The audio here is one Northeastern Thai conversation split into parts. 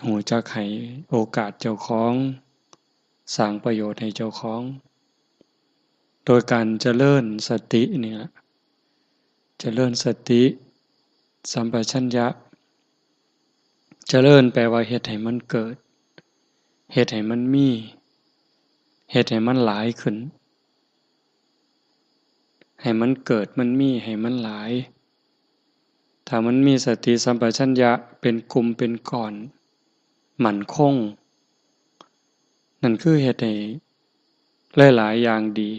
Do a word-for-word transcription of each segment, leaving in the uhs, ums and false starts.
รู้จักให้โอกาสเจ้าของ สร้างประโยชน์ให้เจ้าของ โดยการเจริญสตินี่ล่ะ เจริญสติสัมปชัญญะ เจริญแปลว่าเฮ็ดให้มันเกิด เฮ็ดให้มันมี เฮ็ดให้มันหลายขึ้น ให้มันเกิดมันมี ให้มันหลาย ถ้ามันมีสติสัมปชัญญะเป็นกลุ่มเป็นก้อน มั่นคง นั่นคือเฮ็ดให้หลายๆอย่างดี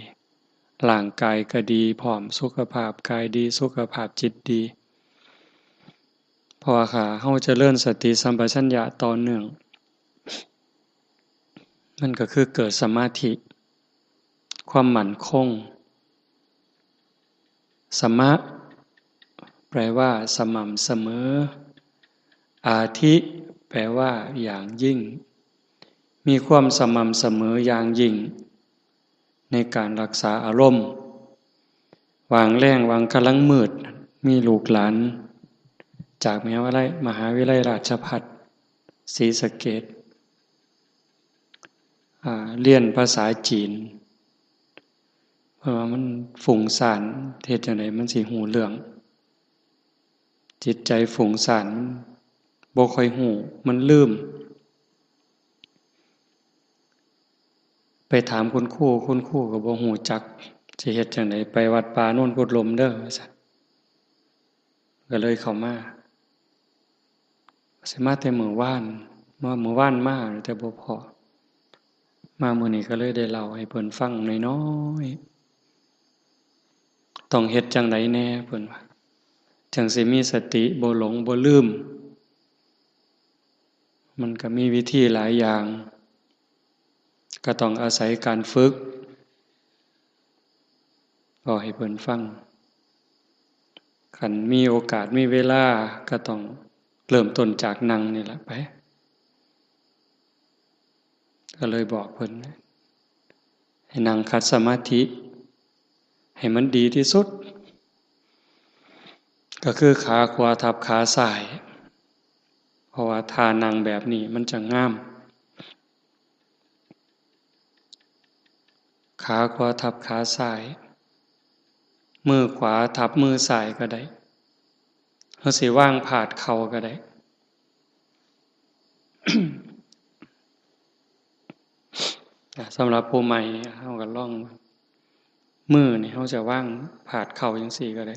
ร่างกายก็ดีพร้อม สุขภาพกายดี สุขภาพจิตดี เพราะว่าถ้าเฮาเจริญสติสัมปชัญญะต่อเนื่อง มันก็คือเกิดสมาธิ ความมั่นคง สมะ แปลว่าสม่ำเสมอ อาธิ แปลว่าอย่างยิ่ง มีความสม่ำเสมออย่างยิ่ง ในการรักษาอารมณ์ วางแรงวางกำลังมืด มีลูกหลาน จากมหาวิทยาลัย มหาวิทยาลัยราชภัฏศรีสะเกษ อ่า เรียนภาษาจีน เพราะว่ามันฟุ้งซ่าน เฮ็ดจั่งใดมันสิฮู้เรื่อง จิตใจฟุ้งซ่าน มันบ่ค่อยฮู้ มันลืม ไปถามคุณครู คุณครูก็บ่ฮู้จัก สิเฮ็ดจั่งใด ไปวัดป่าโนนกุดลมเด้อ ว่าซั่น ก็เลยเข้ามา สิมาแต่มื้อวาน ว่ามื้อวานมาแต่บ่พ้อ มามื้อนี้ก็เลยได้เล่าให้เพิ่นฟังน้อยๆ ต้องเฮ็ดจั่งใดแหน่ เพิ่นว่า จั่งสิมีสติ บ่หลง บ่ลืม มันก็มีวิธีหลายอย่าง ก็ต้องอาศัยการฝึก เว้าให้เพิ่นฟัง คันมีโอกาสมีเวลาก็ต้องเริ่มต้นจากนั่งนี่ล่ะไป ก็เลยบอกเพิ่น ให้นั่งขัดสมาธิ ให้มันดีที่สุด ก็คือขาขวาทับขาซ้าย เพราะว่าท่านั่งแบบนี้มันจะงาม ขาขวาทับขาซ้าย มือขวาทับมือซ้ายก็ได้ หรือสิวางพาดเข่าก็ได้ อ่ะ สำหรับผู้ใหม่ เฮาก็ลอง มือนี่เฮาจะวางพาดเข่าจั่งซี้ก็ได้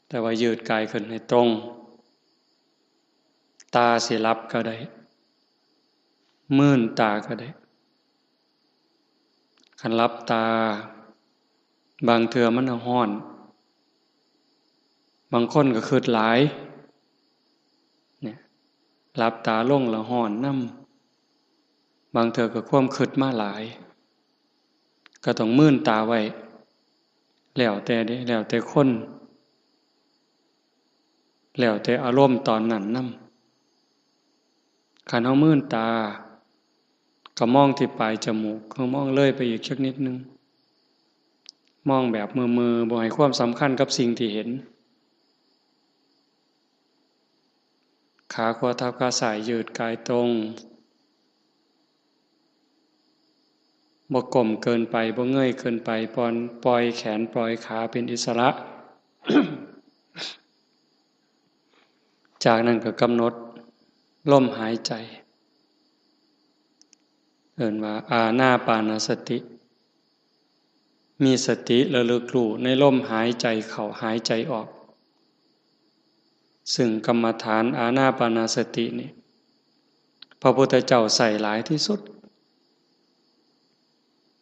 แต่ว่ายืดกายขึ้นให้ตรง ตาสิหลับก็ได้ มืนตาก็ได้ คันหลับตา บางเทื่อมันร้อน บางคนก็คิดหลาย เนี่ย หลับตาลงแล้วร้อนนำ บางเทื่อก็ความคิดมาหลาย ก็ต้องมืนตาไว้ แล้วแต่เด้ แล้วแต่คน แล้วแต่อารมณ์ตอนนั้นนำ คันเฮามืนตา ก็มองที่ปลายจมูก คือมองเลยไปอีกจักนิดนึง มองแบบเมือๆ บ่ให้ความสำคัญกับสิ่งที่เห็น ขาขวาทับขาซ้าย ยืดกายตรง บ่ก้มเกินไป บ่เงยเกินไป ปล่อย ปล่อยแขน ปล่อยขาเป็นอิสระ จากนั้นก็กำหนดลมหายใจ เอิ้นว่าอานาปานสติ มีสติระลึกรู้ในลมหายใจเข้าหายใจออก ซึ่งกรรมฐานอานาปานสตินี่ พระพุทธเจ้าใช้หลายที่สุด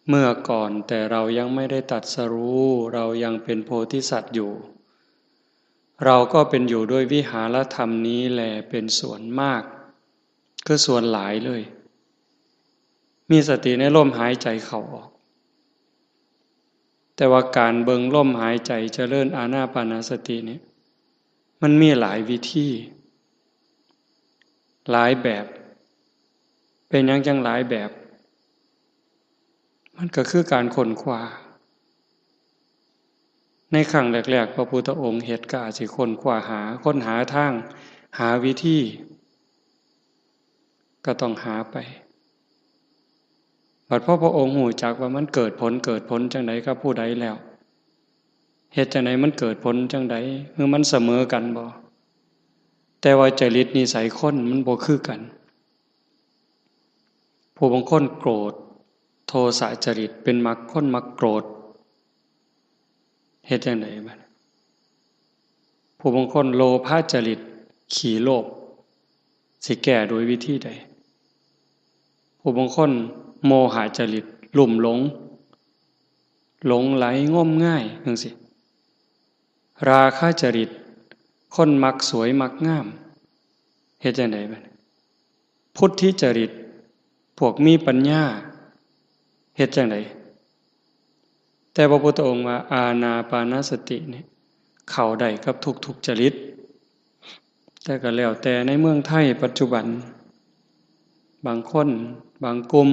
เมื่อก่อนแต่เรายังไม่ได้ตรัสรู้ เรายังเป็นโพธิสัตว์อยู่ เราก็เป็นอยู่ด้วยวิหารธรรมนี้แลเป็นส่วนมาก คือส่วนหลายเลย มีสติในลมหายใจเข้าออก แต่ว่าการเบิ่งลมหายใจเจริญอานาปานสติเนี่ย มันมีหลายวิธี หลายแบบ เป็นหยังจั่งหลายแบบ มันก็คือการค้นคว้า ในครั้งแรกๆ พระพุทธองค์เฮ็ดก็อาจสิค้นคว้าหา ค้นหาทาง หาวิธี ก็ต้องหาไป บัดพอพระองค์ฮู้จักว่ามันเกิดผล เกิดผลจั่งใดกับผู้ใดแล้ว เฮ็ดจั่งใดมันเกิดผลจั่งใด คือมันเสมอกันบ่ แต่ว่าจริตนิสัยคนมันบ่คือกัน ผู้บางคนโกรธ โทสะจริต เป็นมัก คนมักโกรธ เฮ็ดจั่งใดบัด ผู้บางคนโลภะจริต ขี้โลภ สิแก้โดยวิธีใด ผู้บางคนโมหะจริต ลุ่มหลง หลงไหลงมงายจั่งซี้ ราคะจริต คนมักสวยมักงาม เฮ็ดจั่งใดบัด พุทธิจริต พวกมีปัญญา เฮ็ดจั่งใด แต่พระพุทธองค์ว่าอานาปานสติเนี่ย เข้าได้กับทุกๆจริต แต่ก็แล้วแต่ในเมืองไทยปัจจุบัน บางคน บางกลุ่ม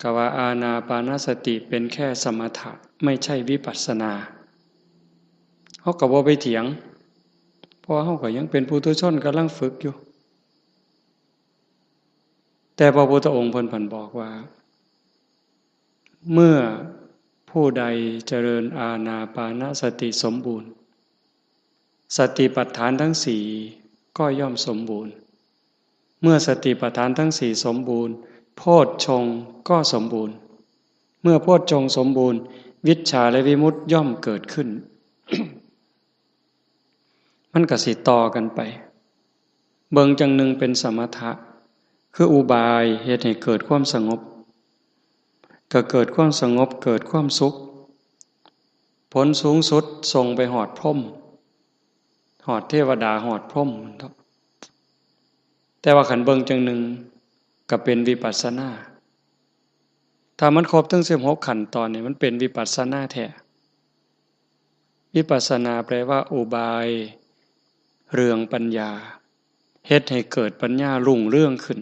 ก็ว่าอานาปานสติเป็นแค่สมถะ ไม่ใช่วิปัสสนา เฮาก็บ่ไปเถียง เพราะว่าเฮาก็ยังเป็นปุถุชนกำลังฝึกอยู่ แต่พระพุทธองค์เพิ่นผันบอกว่า เมื่อผู้ใดเจริญอานาปานสติสมบูรณ์ สติปัฏฐานทั้งสี่ก็ย่อมสมบูรณ์ เมื่อสติปัฏฐานทั้งสี่สมบูรณ์ โพชฌงค์ก็สมบูรณ์ เมื่อโพชฌงค์สมบูรณ์ วิชชาและวิมุตติย่อมเกิดขึ้น มันก็สิต่อกันไป เบิ่งจั่งหนึ่งเป็นสมถะ คืออุบายเฮ็ดให้เกิดความสงบ ก็เกิดความสงบ เกิดความสุข ผลสูงสุดส่งไปฮอดพรหม ฮอดเทวดา ฮอดพรหม แต่ว่าคันเบิ่งจั่งหนึ่งก็เป็นวิปัสสนา ถ้ามันครบทั้งสิบหกขั้นตอนนี่ มันเป็นวิปัสสนาแท้ วิปัสสนาแปลว่าอุบายเรืองปัญญา เฮ็ดให้เกิดปัญญารุ่งเรืองขึ้น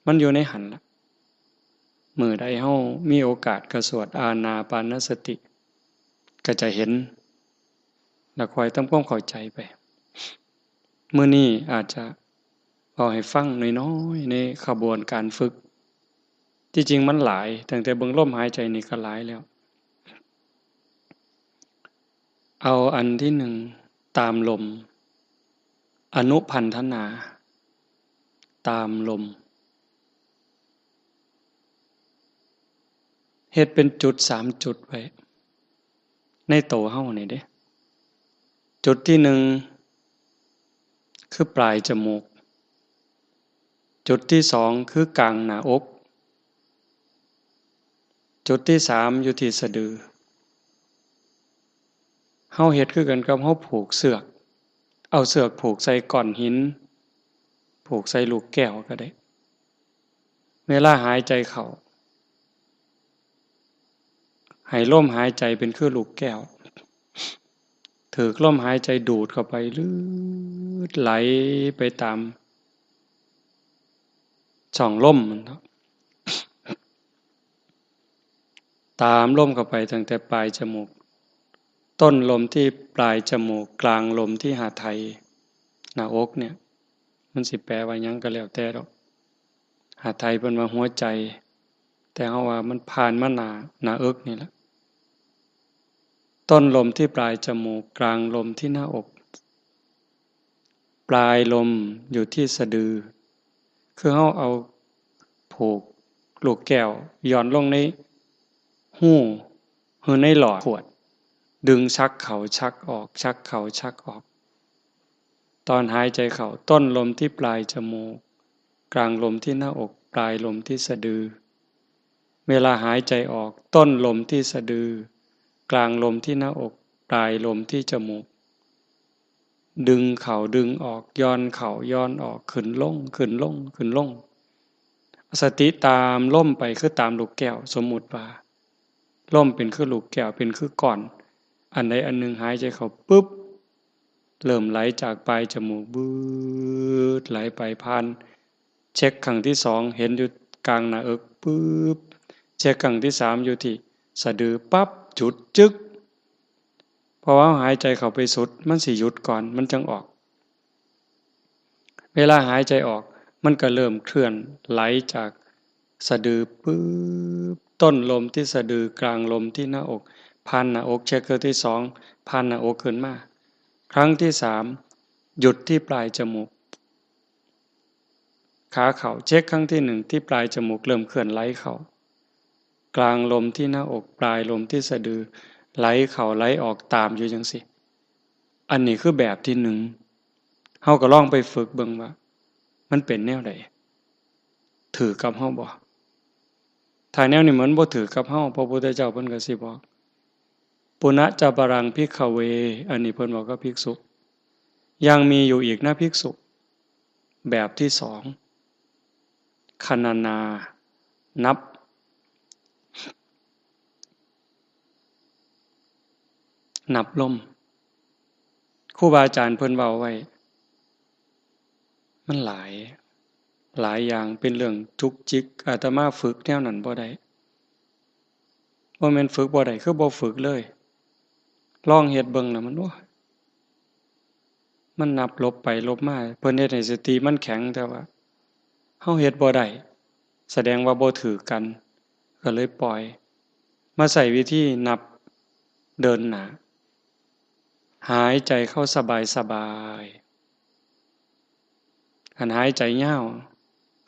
มันอยู่ในหั้นล่ะ มื้อใดเฮามีโอกาสก็สวดอานาปานสติ ก็จะเห็น แล้วค่อยทำความเข้าใจไป มื้อนี้อาจจะเว้าให้ฟังน้อยๆ ในขบวนการฝึก ที่จริงมันหลาย ตั้งแต่เบิ่งลมหายใจนี่ก็หลายแล้ว เอาอันที่หนึ่ง ตามลม อนุพันธนา ตามลม เฮ็ดเป็นจุดสามจุดไว้ ในโตเฮานี่เด้ จุดที่หนึ่ง คือปลายจมูก จุดที่สอง คือกลางหน้าอก จุดที่สาม อยู่ที่สะดือ เฮาเฮ็ดคือกันกับเฮาผูกเชือก เอาเชือกผูกใส่ก้อนหิน ผูกใส่ลูกแก้วก็ได้ เวลาหายใจเข้า ให้ลมหายใจเป็นคือลูกแก้ว ถืกลมหายใจดูดเข้าไป ลืดไหลไปตามช่องลมมันเนาะ ตามลมเข้าไปตั้งแต่ปลายจมูก ต้นลมที่ปลายจมูก กลางลมที่หาไทย หน้าอกเนี่ย มันสิแปลว่าหยังก็แล้วแต่ดอก หาไทยเพิ่นว่าหัวใจ แต่เฮาว่ามันผ่านมาหน้า หน้าอกนี่แหละ ต้นลมที่ปลายจมูก กลางลมที่หน้าอก ปลายลมอยู่ที่สะดือ คือเฮาเอาผูกลูกแก้วหย่อนลงในฮู คือในหลอดขวด ดึงชักเข้าชักออก ชักเข้าชักออก ตอนหายใจเข้า ต้นลมที่ปลายจมูก กลางลมที่หน้าอก ปลายลมที่สะดือ เวลาหายใจออก ต้นลมที่สะดือ กลางลมที่หน้าอก ปลายลมที่จมูก ดึงเข้าดึงออก หย่อนเข้าหย่อนออก ขึ้นลง ขึ้นลง ขึ้นลง สติตามลมไปคือตามลูกแก้ว สมมุติว่า ลมเป็นคือลูกแก้ว เป็นคือก้อน อันใดอันหนึ่งหายใจเข้าปุ๊บ เริ่มไหลจากปลายจมูก บืดไหลไป ผ่าน เช็คครั้งที่สอง เห็นอยู่กลางหน้าอก ปึ๊บ เช็คครั้งที่สาม อยู่ที่สะดือ ปั๊บ หยุด จึ๊ก เพราะว่าหายใจเข้าไปสุด มันสิหยุดก่อน มันจั่งออก เวลาหายใจออก มันก็เริ่มเคลื่อนไหลจากสะดือปึ๊บ ต้นลมที่สะดือ กลางลมที่หน้าอก ผ่านหน้าอก เช็คเทื่อที่สอง ผ่านหน้าอกขึ้นมา ครั้งที่สาม หยุดที่ปลายจมูก ขาเข้า เช็คครั้งที่หนึ่ง ที่ปลายจมูกเริ่มเคลื่อนไหลเข้า กลางลมที่หน้าอก ปลายลมที่สะดือ ไหลเข้าไหลออกตามอยู่จั่งซี้ อันนี้คือแบบที่หนึ่ง เฮาก็ลองไปฝึกเบิ่งว่า มันเป็นแนวใด ถืกกับเฮาบ่ ถ้าแนวนี้มันบ่ถืกกับเฮา พระพุทธเจ้าเพิ่นก็สิบอก ปุณะจะปรัง ภิกขเว อันนี้เพิ่นบอกกับภิกษุ ยังมีอยู่อีกนะภิกษุ แบบที่สอง คณนา นับ นับลม ครูบาอาจารย์เพิ่นเว้าไว้ มันหลาย หลายอย่าง เป็นเรื่องจุกจิก อาตมาฝึกแนวนั้นบ่ได้ บ่แม่นฝึกบ่ได้ คือบ่ฝึกเลย ลองเฮ็ดเบิ่งแล้วมัน โอ้ย มันนับลบไปลบมา เพิ่นเฮ็ดให้สติมันแข็ง แต่ว่าเฮาเฮ็ดบ่ได้ แสดงว่าบ่ถืกกัน ก็เลยปล่อย มาใช้วิธีนับเดินหน้า หายใจเข้าสบายๆ คันหายใจยาว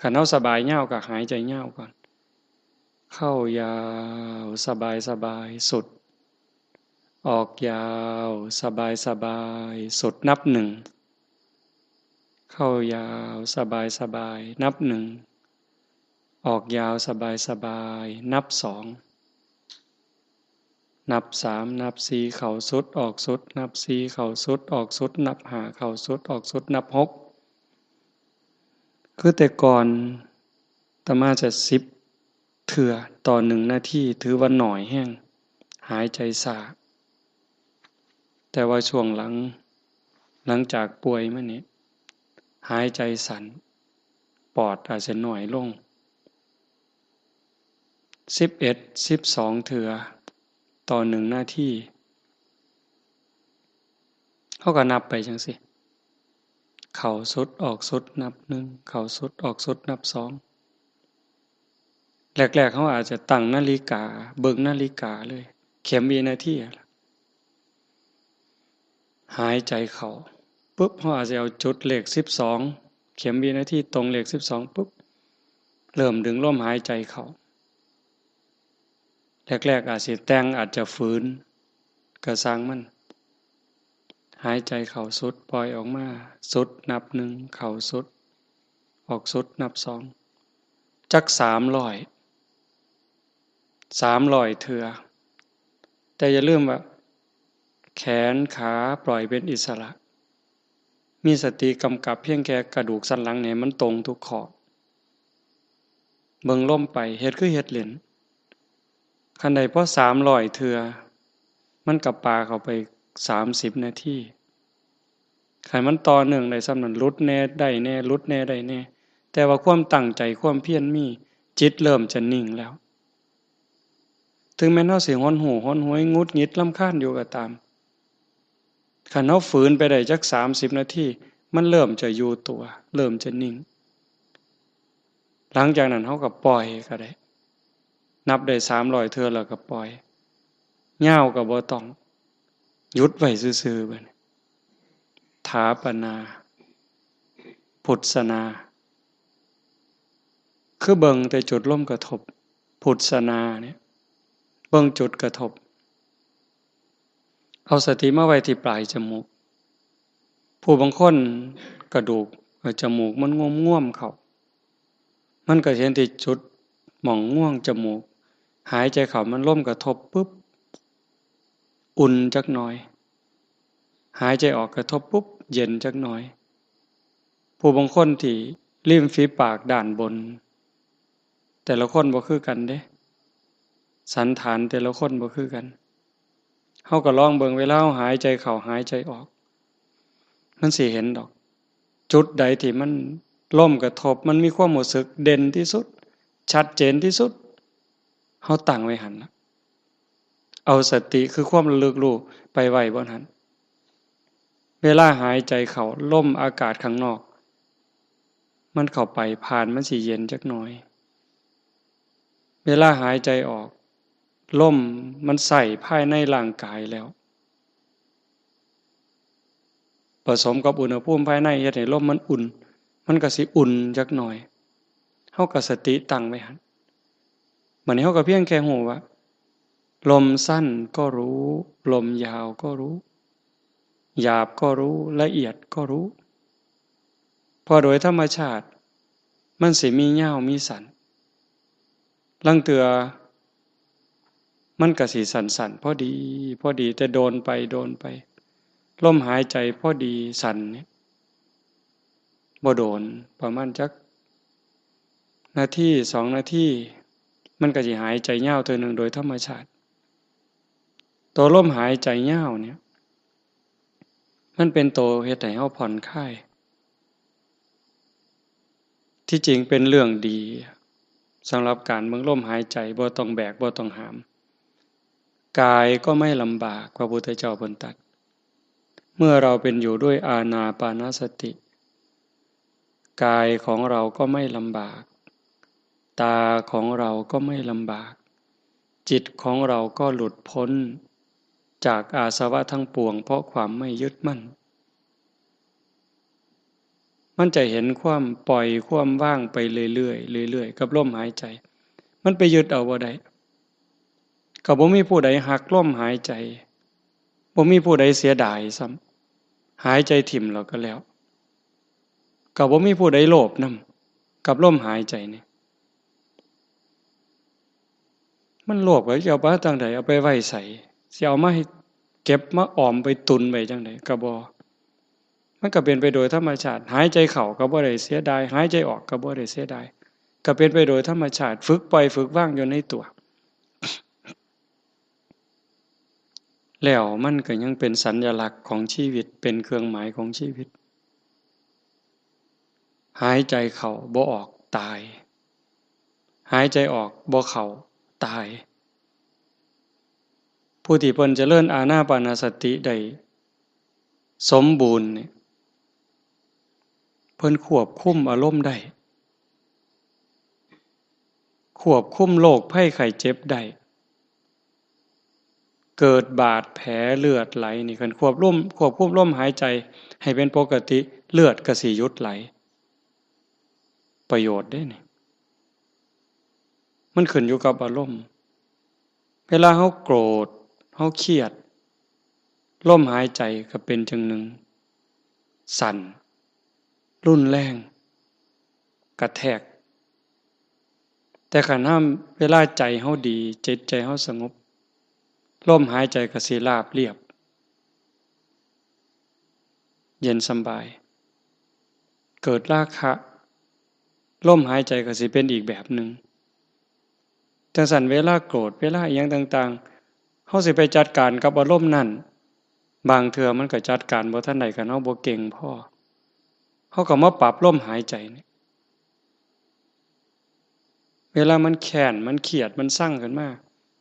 คันเฮาสบายยาวก็หายใจยาวก่อน เข้ายาวสบายๆ สุด ออกยาวสบายๆ สุด นับหนึ่ง เข้ายาวสบายๆ นับหนึ่ง ออกยาวสบายๆ นับสอง นับสาม นับสี่ เข้าสุด ออกสุด นับสี่ เข้าสุด ออกสุด นับห้า เข้าสุด ออกสุด นับหก คือแต่ก่อนอาตมาจะสิบเทื่อต่อหนึ่งนาที ถือว่าน้อยแฮง หายใจช้า แต่ว่าช่วงหลัง หลังจากป่วยมานี่ หายใจสั้น ปอดอาจจะน้อยลง สิบเอ็ด สิบสอง เทื่อต่อหนึ่งนาที เฮาก็นับไปจั่งซี้ เข้าสุด ออกสุด นับหนึ่ง เข้าสุด ออกสุด นับสอง แรกๆ เฮาอาจจะตั้งนาฬิกา เบิ่งนาฬิกาเลย เข็มวินาทีอะล่ะ หายใจเข้า ปึ๊บ เฮาอาจจะเอาจุดเลขสิบสอง เข็มวินาทีตรงเลขสิบสอง ปึ๊บ เริ่มดึงลมหายใจเข้า แรกๆ อาจสิแต่ง อาจจะฝืน ก็ซ่างมัน หายใจเข้าสุด ปล่อยออกมา สุด นับหนึ่ง เข้าสุด ออกสุด นับสอง จักสามร้อย สามร้อยเทื่อ แต่อย่าลืมว่า แขนขาปล่อยเป็นอิสระ มีสติกำกับเพียงแค่กระดูกสันหลังนี่ให้มันตรงทุกข้อ เบิ่งลมไป เฮ็ดคือเฮ็ดเล่น คันได้พอสามร้อยเทื่อ มันก็ปาเข้าไปสามสิบนาที คันมันต่อเนื่องได้ส่ำนั้น หลุดแหน่ได้แหน่ หลุดแหน่ได้แหน่ แต่ว่าความตั้งใจ ความเพียรมี จิตเริ่มจะนิ่งแล้ว ถึงแม้นเฮาสิหดหู่หดหวย หงุดหงิด รำคาญอยู่ก็ตาม คันเฮาฝืนไปได้จักสามสิบนาที มันเริ่มจะอยู่ตัว เริ่มจะนิ่ง หลังจากนั้นเฮาก็ปล่อยก็ได้ นับได้สามร้อยเทื่อแล้วก็ปล่อย ยาวก็บ่ต้อง หยุดไว้ซื่อๆ บัดนี้ ถาปนา พุทสนา คือเบิ่งแต่จุดลมกระทบ พุทสนาเนี่ย เบิ่งจุดกระทบ เอาสติมาไว้ที่ปลายจมูก ผู้บางคนกระดูก เอ่อ จมูกมันง่วมๆ เข้า มันก็เห็นที่จุดหม่องง่วงจมูก หายใจเข้ามันลมกระทบปุ๊บ อุ่นจักหน่อย หายใจออกกระทบปุ๊บ เย็นจักหน่อย ผู้บางคนที่ริมฝีปากด้านบน แต่ละคนบ่คือกันเด้ สันฐานแต่ละคนบ่คือกัน เฮาก็ลองเบิ่งเวลาเฮาหายใจเข้าหายใจออก มันสิเห็นดอก จุดใดที่มันลมกระทบ มันมีความรู้สึกเด่นที่สุด ชัดเจนที่สุด เฮาตั้งไว้หั่นล่ะ เอาสติคือความระลึกรู้ไปไว้บ่อนหั่น เวลาหายใจเข้า ลมอากาศข้างนอก มันเข้าไปผ่านมันสิเย็นจักหน่อย เวลาหายใจออก ลมมันใส่ภายในร่างกายแล้ว ผสมกับอุณหภูมิภายในเฮ็ดให้ลมมันอุ่น มันก็สิอุ่นจักหน่อย เฮาก็สติตั้งไว้หั่น บัดนี้เฮาก็เพียงแค่รู้ว่า ลมสั้นก็รู้ ลมยาวก็รู้ หยาบก็รู้ ละเอียดก็รู้ เพราะโดยธรรมชาติ มันสิมียาวมีสั้น ลางเทื่อ มันก็สิสั้นๆ พอดี พอดี แต่โดนไป โดนไป ลมหายใจพอดีสั้นเนี่ย บ่โดน ประมาณจักนาที สองนาที มันก็สิหายใจยาวเทื่อหนึ่งโดยธรรมชาติ ตัวลมหายใจยาวเนี่ย มันเป็นตัวเฮ็ดให้เฮาผ่อนคลาย ที่จริงเป็นเรื่องดี สำหรับการเบิ่งลมหายใจ บ่ต้องแบก บ่ต้องหาม กายก็ไม่ลำบาก พระพุทธเจ้าเพิ่นตรัส เมื่อเราเป็นอยู่ด้วยอานาปานสติ กายของเราก็ไม่ลำบาก ตาของเราก็ไม่ลำบาก จิตของเราก็หลุดพ้นจากอาสวะทั้งปวง เพราะความไม่ยึดมั่น มันจะเห็นความปล่อยความว่างไปเรื่อยๆ เรื่อยๆ กับลมหายใจ มันไปยึดเอาบ่ได้ ก็บ่มีผู้ใดฮักลมหายใจ บ่มีผู้ใดเสียดายซ้ำ หายใจถิ่มแล้วก็แล้ว ก็บ่มีผู้ใดโลภนำ กับลมหายใจนี่ มันโลภก็สิเอาไปทางใด เอาไปไว้ไส สิเอามาให้เก็บมาออมไปตุนไว้จั่งใด ก็บ่ มันก็เป็นไปโดยธรรมชาติ หายใจเข้าก็บ่ได้เสียดาย หายใจออกก็บ่ได้เสียดาย ก็เป็นไปโดยธรรมชาติ ฝึกปล่อยฝึกวางอยู่ในตัว แล้วมันก็ยังเป็นสัญลักษณ์ของชีวิต เป็นเครื่องหมายของชีวิต หายใจเข้าบ่ออก ตาย หายใจออกบ่เข้า ตาย ผู้ที่เพิ่นเจริญอานาปานสติได้สมบูรณ์เนี่ย เพิ่นควบคุมอารมณ์ได้ ควบคุมโรคภัยไข้เจ็บได้ เกิดบาดแผลเลือดไหลนี่ คันควบลม ควบคุมลมหายใจให้เป็นปกติ เลือดก็สิหยุดไหล ประโยชน์เด้นี่ มันขึ้นอยู่กับอารมณ์ เวลาเฮาโกรธ เฮาเครียด ลมหายใจก็เป็นจั่งหนึ่ง สั้น รุนแรง กระแทก แต่คันเฮา เวลาใจเฮาดี จิตใจเฮาสงบ ลมหายใจก็สิราบเรียบ เย็นสำบาย เกิดราคะ ลมหายใจก็สิเป็นอีกแบบหนึ่ง จั่งซั้นเวลาโกรธ เวลาอิหยังต่างๆ เฮาสิไปจัดการกับอารมณ์นั้น บางเทื่อมันก็จัดการบ่ทันได้ คันเฮาบ่เก่งพอ เฮาก็มาปรับลมหายใจนี่ เวลามันแค้น มันเครียด มันซังขึ้นมา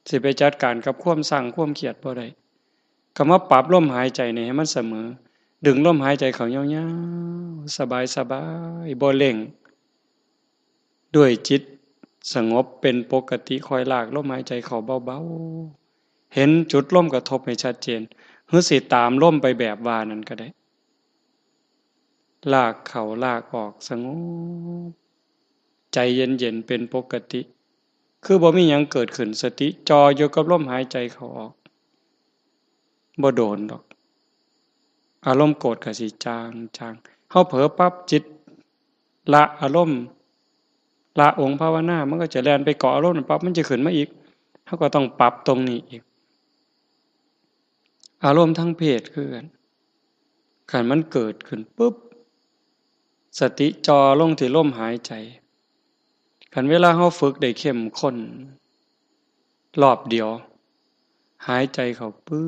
สิไปจัดการกับความซัง ความเครียดบ่ได้ ก็มาปรับลมหายใจนี่ให้มันเสมอ ดึงลมหายใจเข้ายาวๆ สบายๆ บ่เร่ง ด้วยจิตสงบเป็นปกติ ค่อยลากลมหายใจเข้าเบาๆ เห็นจุดลมกระทบให้ชัดเจน หรือสิตามลมไปแบบว่านั้นก็ได้ ลากเข้าลากออกสงบ ใจเย็นๆ เป็นปกติ คือบ่มีหยังเกิดขึ้น สติจ่ออยู่กับลมหายใจเข้าออก บ่โดนดอก อารมณ์โกรธก็สิจางๆ เฮาเผลอปั๊บ จิตละอารมณ์ ละองค์ภาวนา มันก็จะแล่นไปเกาะอารมณ์นั้นปั๊บ มันจะขึ้นมาอีก เฮาก็ต้องปรับตรงนี้อีก อารมณ์ทางเพศคือกัน คันมันเกิดขึ้นปุ๊บ สติจ่อลงที่ลมหายใจ คันเวลาเฮาฝึกได้เข้มข้น รอบเดียว หายใจเข้าปึ๊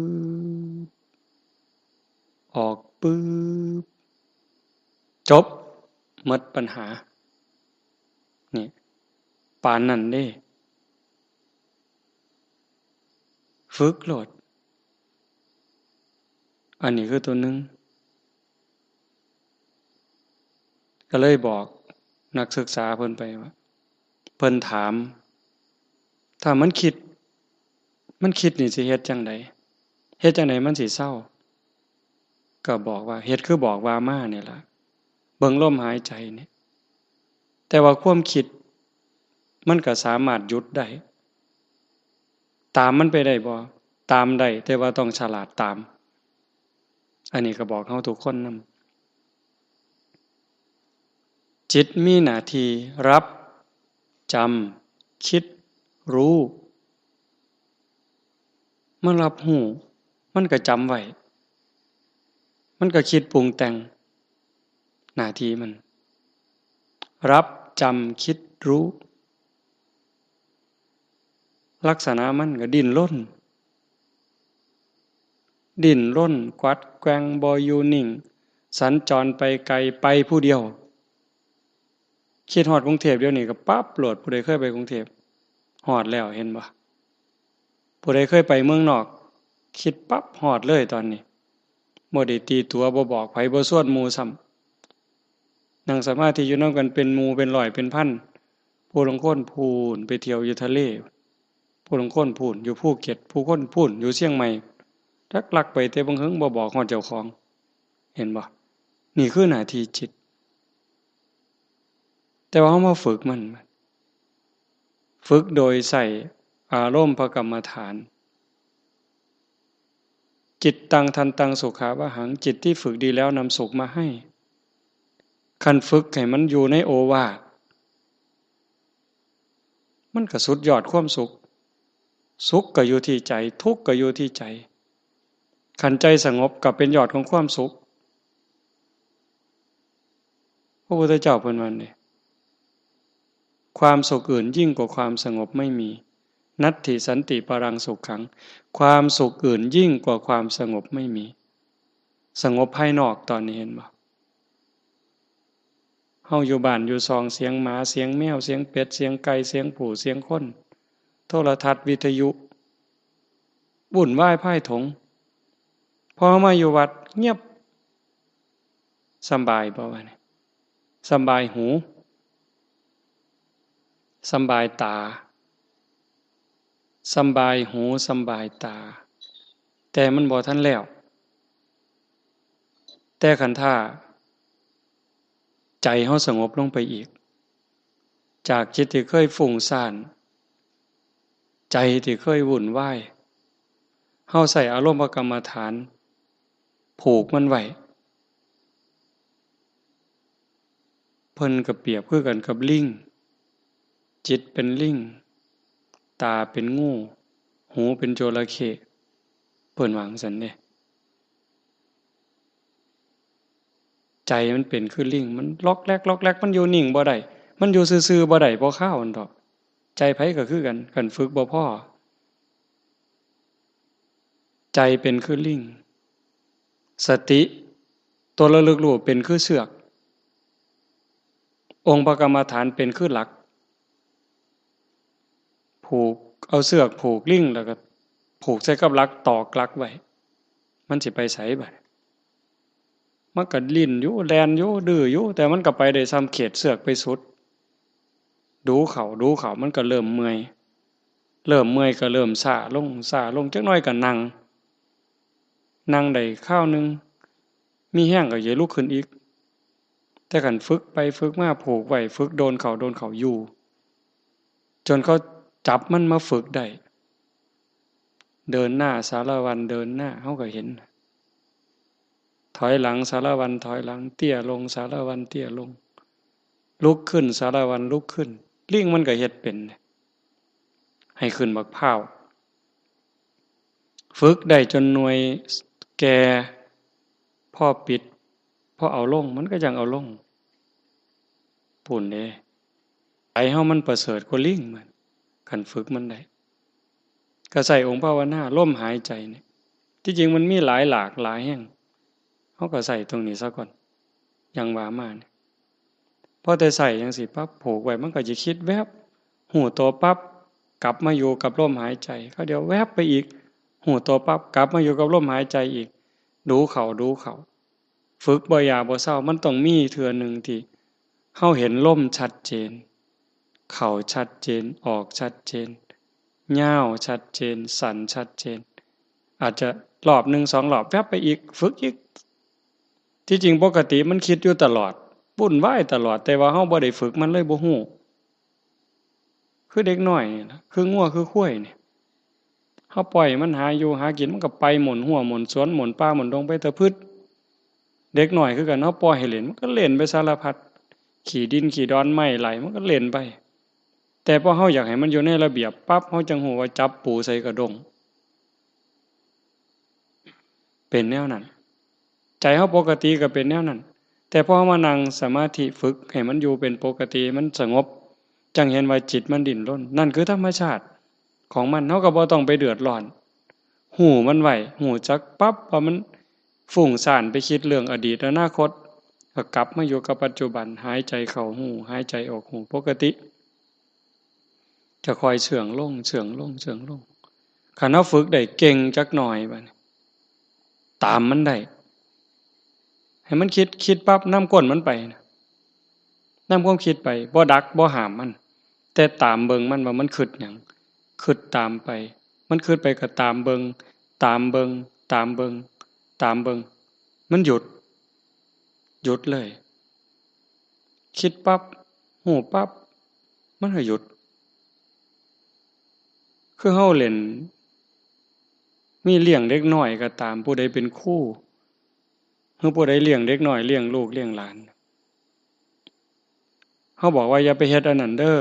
บ ออกปึ๊บ จบ หมดปัญหา นี่ ปานนั้นเด้ ฝึกโลด อันนี้คือตัวหนึ่ง ก็เลยบอก นักศึกษาเพิ่นไปว่า เพิ่นถาม ถ้ามันคิด มันคิดนี่สิเฮ็ดจั่งใด เฮ็ดจั่งใดมันสิเซา ก็บอกว่า เฮ็ดคือบอกว่ามานี่ล่ะ เบิ่งลมหายใจนี่ แต่ว่าความคิด มันก็สามารถหยุดได้ ตามมันไปได้บ่ ตามได้ แต่ว่าต้องฉลาดตาม อันนี้ก็บอกเฮาทุกคนนำ จิตมีหน้าที่รับ จำ คิด รู้ มันรับรู้ มันก็จำไว้ มันก็คิดปรุงแต่ง หน้าที่มัน รับ จำ คิด รู้ ลักษณะมันก็ดิ้นรน ดิ้นรน กวัดแกว่ง บ่อยู่นิ่ง สัญจรไปไกล ไปผู้เดียว คิดฮอดกรุงเทพฯ เดี๋ยวนี้ก็ปั๊บโลด ผู้ใดเคยไปกรุงเทพฯ ฮอดแล้ว เห็นบ่ ผู้ใดเคยไปเมืองนอก คิดปั๊บฮอดเลยตอนนี้ บ่ได้ตีตั๋ว บ่บอกไผ บ่ชวนหมู่ซ้ำ นั่งสมาธิอยู่นำกันเป็นหมู่เป็นร้อยเป็นพัน ผู้ลางคนพู้นไปเที่ยวอยู่ทะเล ผู้ลางคนพู้นอยู่ภูเก็ต ผู้คนพู้นอยู่เชียงใหม่ จักลักไปแต่บั้งเหิงบ่บอกฮอดเจ้าของ เห็นบ่ นี่คือหน้าที่จิต แต่ว่าเฮามาฝึกมัน ฝึกโดยใช้อารมณ์พกรรมฐาน จิตตัง ทันตัง สุขาวหัง จิตที่ฝึกดีแล้วนำสุขมาให้ คันฝึกให้มันอยู่ในโอวาท มันก็สุดยอดความสุข สุขก็อยู่ที่ใจ ทุกข์ก็อยู่ที่ใจ คันใจสงบก็เป็นยอดของความสุข พระพุทธเจ้าเพิ่นว่านี่ ความสุขอื่นยิ่งกว่าความสงบไม่มี นัตถิสันติปรังสุขขัง ความสุขอื่นยิ่งกว่าความสงบไม่มี สงบภายนอกตอนนี้เห็นบ่ เฮาอยู่บ้านอยู่ซอง เสียงหมา เสียงแมว เสียงเป็ด เสียงไก่ เสียงผู้ เสียงคน โทรทัศน์ วิทยุ วุ่นวายพ่ายถง พอมาอยู่วัดเงียบ สำบายบ่วะนี่ สำบายหู สำบายตา สำบายหู สำบายตา แต่มันบ่ทันแล้ว แต่คันถ้า ใจเฮาสงบลงไปอีก จากจิตที่เคยฟุ้งซ่าน ใจที่เคยวุ่นวาย เฮาใช้อารมณ์กรรมฐาน ผูกมันไว้ เพิ่นก็เปรียบคือกันกับลิง จิตเป็นลิง ตาเป็นงู หูเป็นจระเข้ เพิ่นว่าจั่งซั้นเด้ ใจมันเป็นคือลิง มันล็อกแล็กล็อกแล็ก มันอยู่นิ่งบ่ได้ มันอยู่ซื่อๆบ่ได้ บ่คาวหั้นดอก ใจไผก็คือกัน คันฝึกบ่พอ ใจเป็นคือลิง สติ ตัวระลึกรู้เป็นคือเชือก องค์พระกรรมฐานเป็นคือหลัก ผูก เอาเชือกผูกลิง แล้วก็ผูกใส่กับหลัก ตอกหลักไว้ มันสิไปไสบัด มันก็ดิ้นอยู่ แล่นอยู่ ดื้ออยู่ แต่มันก็ไปได้ส่ำเขตเชือกไปสุด ดูเข้า ดูเข้า มันก็เริ่มเมื่อย เริ่มเมื่อยก็เริ่มซ้าลง ซ้าลง จักหน่อยก็นั่ง นั่งได้คราวหนึ่ง มีแฮงก็สิลุกขึ้นอีก แต่คันฝึกไปฝึกมา ผูกไว้ ฝึกโดนเข้า โดนเข้าอยู่ จนเขาจับมันมาฝึกได้ เดินหน้าสารวัตรเดินหน้า เฮาก็เห็น ถอยหลังสารวัตรถอยหลัง เตี้ยลงสารวัตรเตี้ยลง ลุกขึ้นสารวัตรลุกขึ้น ลิงมันก็เฮ็ดเป็น ให้ขึ้นบักพร้าว ฝึกได้จนหน่วยแก่ พอปิด พอเอาลง มันก็จั่งเอาลง พู้นเด้ ใจเฮามันประเสริฐกว่าลิงมัน คันฝึกมันได้ ก็ใช้องค์ภาวนา ลมหายใจนี่ ที่จริงมันมีหลายหลากหลายแฮง เฮาก็ใช้ตรงนี้ซะก่อน อย่างว่ามานี่ พอแต่ใช้จั่งซี้ปั๊บ ผูกไว้ มันก็สิคิดแวบ ฮู้ตัวปั๊บ กลับมาอยู่กับลมหายใจ คราวเดียวแวบไปอีก ฮู้ตัวปั๊บ กลับมาอยู่กับลมหายใจอีก ดูเข้า ดูเข้า ฝึกบ่อย่าบ่เซา มันต้องมีเทื่อหนึ่งที่ เฮาเห็นลมชัดเจน เข้าชัดเจน ออกชัดเจน ยาวชัดเจน สั้นชัดเจน อาจจะรอบหนึ่งสองรอบ แวบไปอีก ฝึกอีก ที่จริงปกติมันคิดอยู่ตลอด วุ่นวายตลอด แต่ว่าเฮาบ่ได้ฝึกมันเลยบ่ฮู้ คือเด็กน้อยนี่ล่ะ คืองัวคือควายนี่ เฮาปล่อยมันหาอยู่หากิน มันก็ไปหม่นฮั้วหม่นสวน หม่นป่าหม่นดงไปตะพึด เด็กน้อยคือกัน เฮาปล่อยให้เล่น มันก็เล่นไปสารพัด ขี้ดินขี้ดอนไม้ไหล มันก็เล่นไป แต่พอเฮาอยากให้มันอยู่ในระเบียบปั๊บ เฮาจั่งฮู้ว่าจับปูใส่กระด้ง เป็นแนวนั้น ใจเฮาปกติก็เป็นแนวนั้น แต่พอเฮามานั่งสมาธิฝึกให้มันอยู่เป็นปกติ มันสงบ จั่งเห็นว่าจิตมันดิ้นรน นั่นคือธรรมชาติของมัน เฮาก็บ่ต้องไปเดือดร้อน ฮู้มันไว้ ฮู้จักปั๊บว่ามันฟุ้งซ่านไปคิดเรื่องอดีตอนาคต ก็กลับมาอยู่กับปัจจุบัน หายใจเข้าฮู้ หายใจออกฮู้ปกติ จะค่อยเสื่องลง เสื่องลง เสื่องลง คันเฮาฝึกได้เก่งจักหน่อยบัดนี้ ตามมันได้ ให้มันคิด คิดปั๊บ นำก้นมันไปนะ นำความคิดไป บ่ดัก บ่ห้ามมัน แต่ตามเบิ่งมันว่ามันคิดหยัง คิดตามไป มันคิดไปก็ตามเบิ่ง ตามเบิ่ง ตามเบิ่ง ตามเบิ่ง มันหยุด หยุดเลย คิดปั๊บ ฮู้ปั๊บ มันก็หยุด คือเฮาเล่น มีเลี้ยงเด็กน้อยก็ตาม ผู้ใดเป็นครู คือผู้ใดเลี้ยงเด็กน้อย เลี้ยงลูก เลี้ยงหลาน เฮาบอกว่าอย่าไปเฮ็ดอันนั้นเด้อ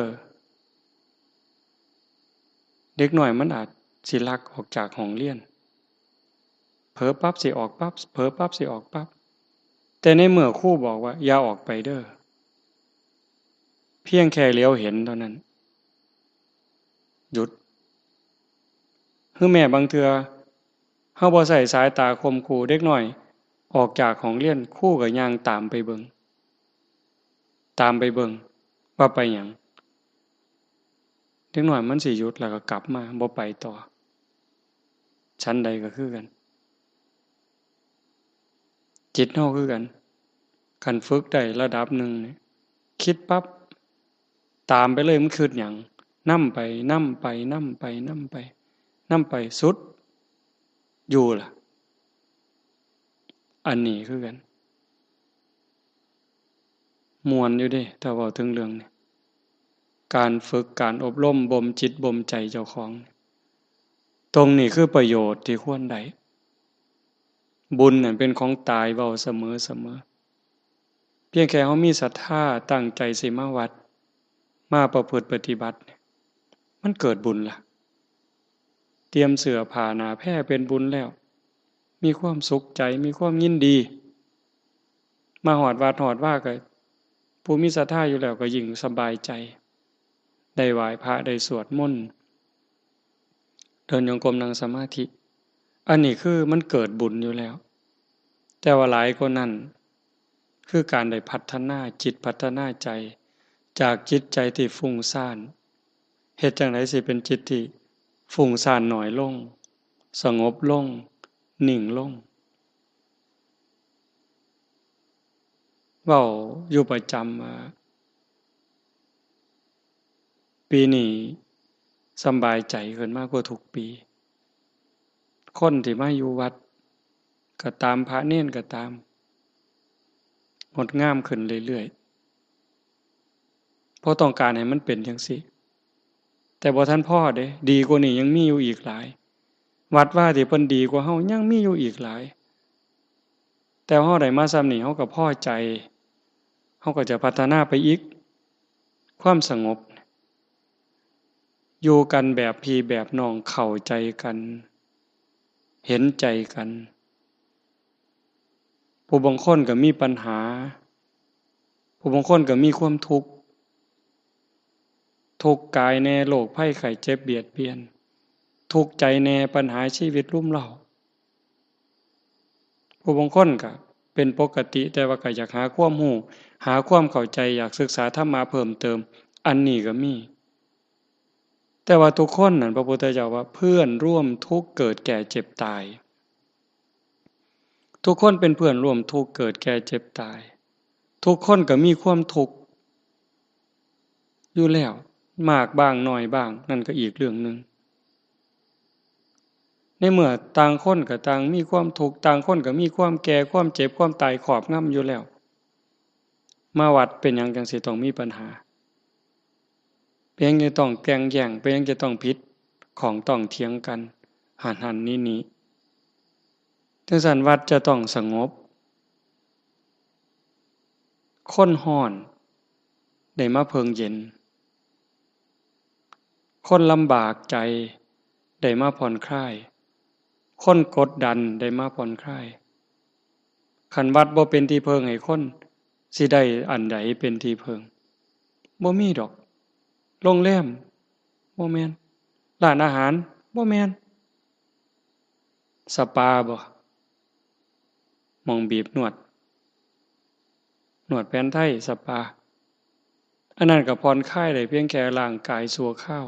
เด็กน้อยมันอาจสิลักออกจากห้องเรียน เผลอปั๊บสิออกปั๊บ เผลอปั๊บสิออกปั๊บ แต่ในเมื่อครูบอกว่าอย่าออกไปเด้อ เพียงแค่เหลียวเห็นเท่านั้น หยุด คือแม้บางเทื่อ เฮาบ่ใช้สายตาข่มขู่ เด็กน้อยออกจากห้องเรียน ครูก็ย่างตามไปเบิ่ง ตามไปเบิ่ง ว่าไปหยัง เด็กน้อยมันสิหยุดแล้วก็กลับมา บ่ไปต่อ ฉันใดก็คือกัน จิตเฮาคือกัน คันฝึกได้ระดับหนึ่งนี่ คิดปั๊บ ตามไปเลย มันคิดหยัง นำไป นำไป นำไป นำไป นำไป สุด อยู่ล่ะ อันนี้คือกัน ม่วนอยู่เด้ ถ้าเว้าถึงเรื่องนี้ การฝึก การอบรม บ่มจิต บ่มใจเจ้าของ ตรงนี้คือประโยชน์ที่ควรได้ บุญนั่นเป็นของตาย เว้าเสมอเสมอ เพียงแค่เฮามีศรัทธา ตั้งใจสิมาวัด มาประพฤติปฏิบัติ มันเกิดบุญล่ะ เตรียมเสื้อผ้าหน้าแพรเป็นบุญแล้ว มีความสุขใจ มีความยินดี มาฮอดวัดฮอดวาก็ ผู้มีศรัทธาอยู่แล้วก็ยิ่งสบายใจ ได้ไหว้พระ ได้สวดมนต์ เดินจงกรม นั่งสมาธิ อันนี้คือมันเกิดบุญอยู่แล้ว แต่ว่าหลายกว่านั้น คือการได้พัฒนาจิต พัฒนาใจ จากจิตใจที่ฟุ้งซ่าน เฮ็ดจั่งใดสิเป็นจิตที่ฟุ้งซ่านน้อยลง สงบลง นิ่งลง เว้าอยู่ประจำว่า ปีนี้สำบายใจขึ้นมากกว่าทุกปี คนที่มาอยู่วัดก็ตาม พระเณรก็ตาม งดงามขึ้นเรื่อยๆ เพราะต้องการให้มันเป็นจั่งซี้ แต่บ่ทันพอเด้ ดีกว่านี้ยังมีอยู่อีกหลาย วัดวาที่เพิ่นดีกว่าเฮายังมีอยู่อีกหลาย แต่เฮาได้มาส่ำนี้ เฮาก็พอใจ เฮาก็จะพัฒนาไปอีก ความสงบ อยู่กันแบบพี่แบบน้อง เข้าใจกัน เห็นใจกัน ผู้บางคนก็มีปัญหา ผู้บางคนก็มีความทุกข์ ทุกข์กายแน่ โรคภัยไข้เจ็บเบียดเบียน ทุกข์ใจแน่ ปัญหาชีวิตรุมเร้า ผู้บางคนก็เป็นปกติ แต่ว่าก็อยากหาความรู้ หาความเข้าใจ อยากศึกษาธรรมะเพิ่มเติม อันนี้ก็มี แต่ว่าทุกคนนั่น พระพุทธเจ้าว่าเพื่อนร่วมทุกข์เกิดแก่เจ็บตาย ทุกคนเป็นเพื่อนร่วมทุกข์เกิดแก่เจ็บตาย ทุกคนก็มีความทุกข์ อยู่แล้ว มากบ้างน้อยบ้าง นั่นก็อีกเรื่องหนึ่ง ในเมื่อต่างคนก็ต่างมีความทุกข์ ต่างคนก็มีความแก่ ความเจ็บ ความตายครอบงำอยู่แล้ว มาวัดเป็นหยังจั่งสิต้องมีปัญหา เป็นหยังจะต้องแก่งแย่ง เป็นหยังจะต้องผิด ข้องต้องเถียงกัน หันหันนี้นี้ จั่งซั้นวัดจะต้องสงบ คนฮ้อนได้มาเพิ่งเย็น คนลำบากใจได้มาผ่อนคลาย คนกดดันได้มาผ่อนคลาย คันวัดบ่เป็นที่เพิ่งให้คน สิได้อันใดเป็นที่เพิ่ง บ่มีดอก โรงแรม บ่แม่น ร้านอาหาร บ่แม่น สปาบ่ หม่องบีบนวด นวดแผนไทย สปา อันนั้นก็ผ่อนคลายได้เพียงแค่ร่างกายชั่วคราว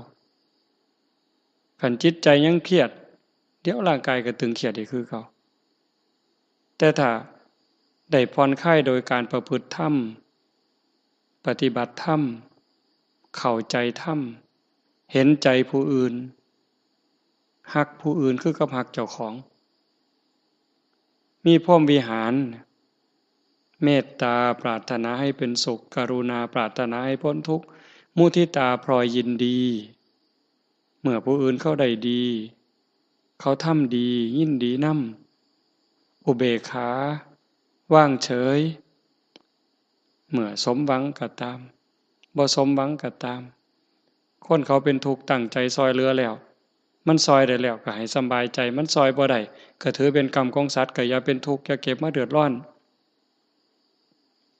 คันจิตใจยังเครียด เดี๋ยวร่างกายก็ตึงเครียดอีกคือเก่า แต่ถ้าได้ผ่อนคลายโดยการประพฤติธรรม ปฏิบัติธรรม เข้าใจธรรม เห็นใจผู้อื่น ฮักผู้อื่นคือกับฮักเจ้าของ มีพรหมวิหาร เมตตาปรารถนาให้เป็นสุข กรุณาปรารถนาให้พ้นทุกข์ มุทิตาพลอยยินดี เมื่อผู้อื่นเขาได้ดี เขาทำดี ยินดีนำ อุเบกขา วางเฉย เมื่อสมหวังก็ตาม บ่สมหวังก็ตาม คนเขาเป็นทุกข์ตั้งใจซอยเหลือแล้ว มันซอยได้แล้วก็ให้สำบายใจ มันซอยบ่ได้ก็ถือเป็นกรรมของสัตว์ ก็อย่าเป็นทุกข์ อย่าเก็บมาเดือดร้อน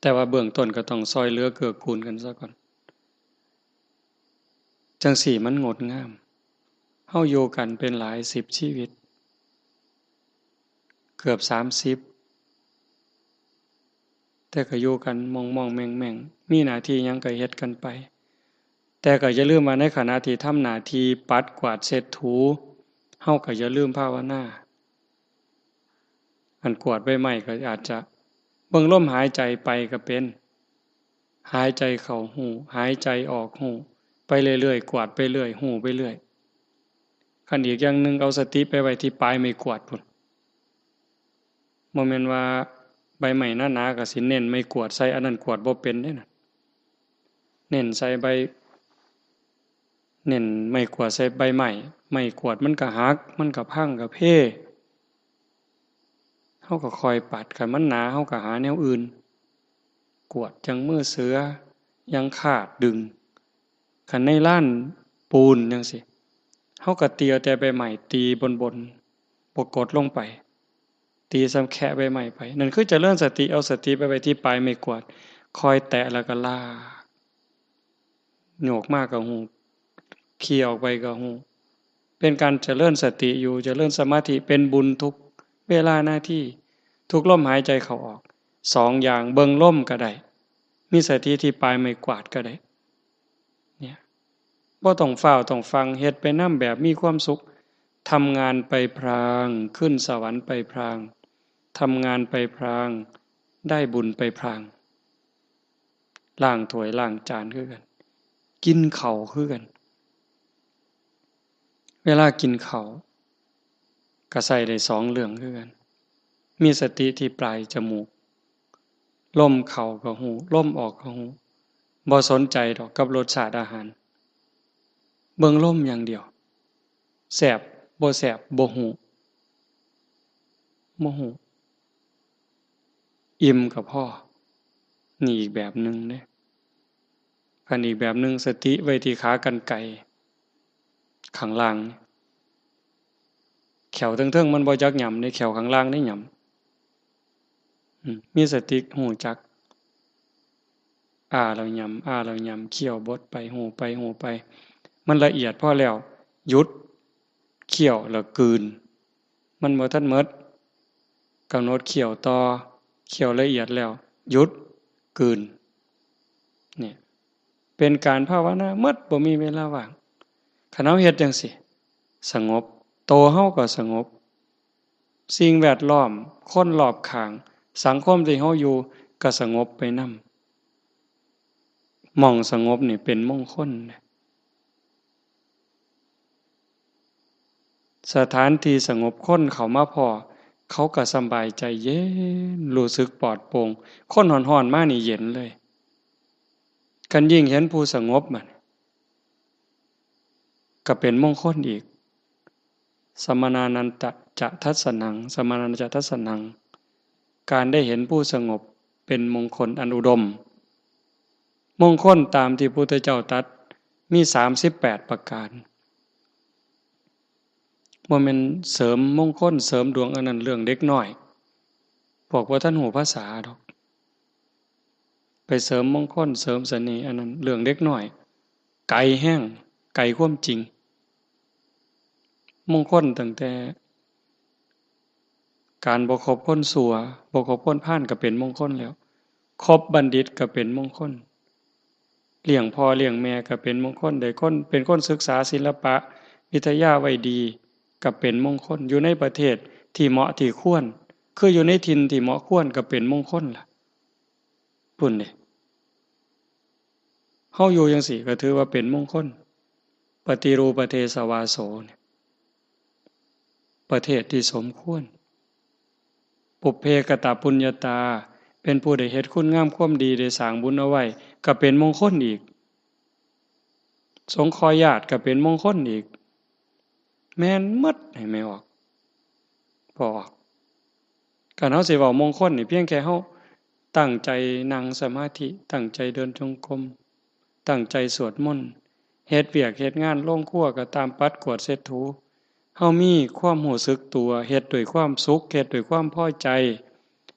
แต่ว่าเบื้องต้นก็ต้องซอยเหลือเกื้อกูลกันซะก่อน จั่งซี้มันงดงาม เฮาอยู่กันเป็นหลายสิบชีวิต เกือบสามสิบ แต่ก็อยู่กันม่องๆแม่งๆ มีหน้าที่หยังก็เฮ็ดกันไป แต่ก็อย่าลืมว่าในขณะที่ทำหน้าที่ปัดกวาดเช็ดถู เฮาก็อย่าลืมภาวนา อันกวาดใบไม้ก็อาจจะเบิ่งลมหายใจไปก็เป็น หายใจเข้าฮู้ หายใจออกฮู้ ไปเรื่อยๆ กวาดไปเรื่อย ฮู้ไปเรื่อย คันอีกอย่างหนึ่งเอาสติไปไว้ที่ปลายไม้กวาดพุ้น บ่แม่นว่าใบไม้หนาๆก็สิเน้นไม้กวาดใส่ อันนั้นกวาดบ่เป็นเด้นะ เน้นใส่ใบ เน้นไม้กวาดใส่ใบไม้ ไม้กวาดมันก็หัก มันก็พังก็เพ เฮาก็ค่อยปัด คันมันหนาเฮาก็หาแนวอื่น กวาดอย่างมือเสือ อย่างคาดดึง คันในลานปูนจั่งซี้ เฮาก็ตีเอาแต่ใบไม้ตีบนๆ บ่กดลงไป ตีส่ำแคะใบไม้ไป นั่นคือเจริญสติ เอาสติไปไว้ที่ปลายไม้กวาด คอยแตะแล้วก็ลาก โยกมาก็ฮู้ เขี่ยออกไปก็ฮู้ เป็นการเจริญสติอยู่ เจริญสมาธิ เป็นบุญทุกเวลานาที ทุกลมหายใจเข้าออก สองอย่าง เบิ่งลมก็ได้ มีสติที่ปลายไม้กวาดก็ได้ เนี่ย บ่ต้องฟ้าวต้องฟั่ง เฮ็ดไปนำแบบมีความสุข ทำงานไปพลาง ขึ้นสวรรค์ไปพลาง ทำงานไปพลาง ได้บุญไปพลาง ล้างถ้วยล้างจานคือกัน กินข้าวคือกัน เวลากินข้าวก็ใช้ได้สองเรื่องคือกัน มีสติที่ปลายจมูก ลมเข้าก็ฮู้ ลมออกก็ฮู้ บ่สนใจดอกกับรสชาติอาหาร เบิ่งลมอย่างเดียว แซ่บบ่แซ่บบ่ฮู้ บ่ฮู้ อิ่มก็พอ นี่อีกแบบหนึ่งเด้ คันอีกแบบหนึ่ง สติไว้ที่ขากรรไกรข้างล่าง แข้วเทิงๆมันบ่จักหยำเด้ แข้วข้างล่างได้หยำ อืม มีสติฮู้จัก อ้าแล้วหยำ อ้าแล้วหยำ เคี้ยวบดไป ฮู้ไป ฮู้ไป มันละเอียดพอแล้ว หยุด เคี้ยวแล้วกลืน มันบ่ทันหมด กำหนดเคี้ยวต่อ เคี้ยวละเอียดแล้ว หยุด กลืน เนี่ย เป็นการภาวนาหมด บ่มีเวลาว่าง คันเฮาเฮ็ดจั่งซี้ สงบ โตเฮาก็สงบ สิ่งแวดล้อม คนรอบข้าง สังคมที่เฮาอยู่ก็สงบไปนำ หม่องสงบนี่เป็นมงคลนะ สถานที่สงบคนเข้ามาพ้อ เขาก็สำบายใจเย็น รู้สึกปลอดโปร่ง คนฮ้อนๆมานี่เย็นเลย คันยิ่งเห็นผู้สงบมัน ก็เป็นมงคลอีก สมณานันจะทัสสนัง สมณานันจะทัสสนัง การได้เห็นผู้สงบเป็นมงคลอันอุดม มงคลตามที่พุทธเจ้าตรัสมีสามสิบแปดประการ บ่แม่นเสริมมงคลเสริมดวง อันนั้นเรื่องเด็กน้อย พวกบ่ทันรู้ภาษาดอก ไปเสริมมงคลเสริมเสน่ห์ อันนั้นเรื่องเด็กน้อย ไกลแฮง ไกลความจริง มงคลตั้งแต่ การบ่คบคนชั่ว บ่คบคนพาลก็เป็นมงคลแล้ว คบบัณฑิตก็เป็นมงคล เลี้ยงพ่อเลี้ยงแม่ก็เป็นมงคล ได้คน เป็นคนศึกษาศิลปะวิทยาไว้ดี ก็เป็นมงคล อยู่ในประเทศที่เหมาะที่ควร คืออยู่ในถิ่นที่เหมาะควรก็เป็นมงคลล่ะ พุ้นเด้ เฮาอยู่จั่งซี้ก็ถือว่าเป็นมงคล ปฏิรูปประเทศวาโสเนี่ย ประเทศที่สมควร ปุพเพกตปุญญาตา เป็นผู้ได้เฮ็ดคุณงามความดี ได้สร้างบุญเอาไว้ ก็เป็นมงคลอีก สงเคราะห์ญาติก็เป็นมงคลอีก แม่นหมด ให้แม่ออก พอออก คันเฮาสิเว้ามงคลนี่ เพียงแค่เฮาตั้งใจนั่งสมาธิ ตั้งใจเดินจงกรม ตั้งใจสวดมนต์ เฮ็ดเวียกเฮ็ดงาน ลงครัวก็ตาม ปัดกวาดเช็ดถู เฮามีความรู้สึกตัว เฮ็ดด้วยความสุข เฮ็ดด้วยความพอใจ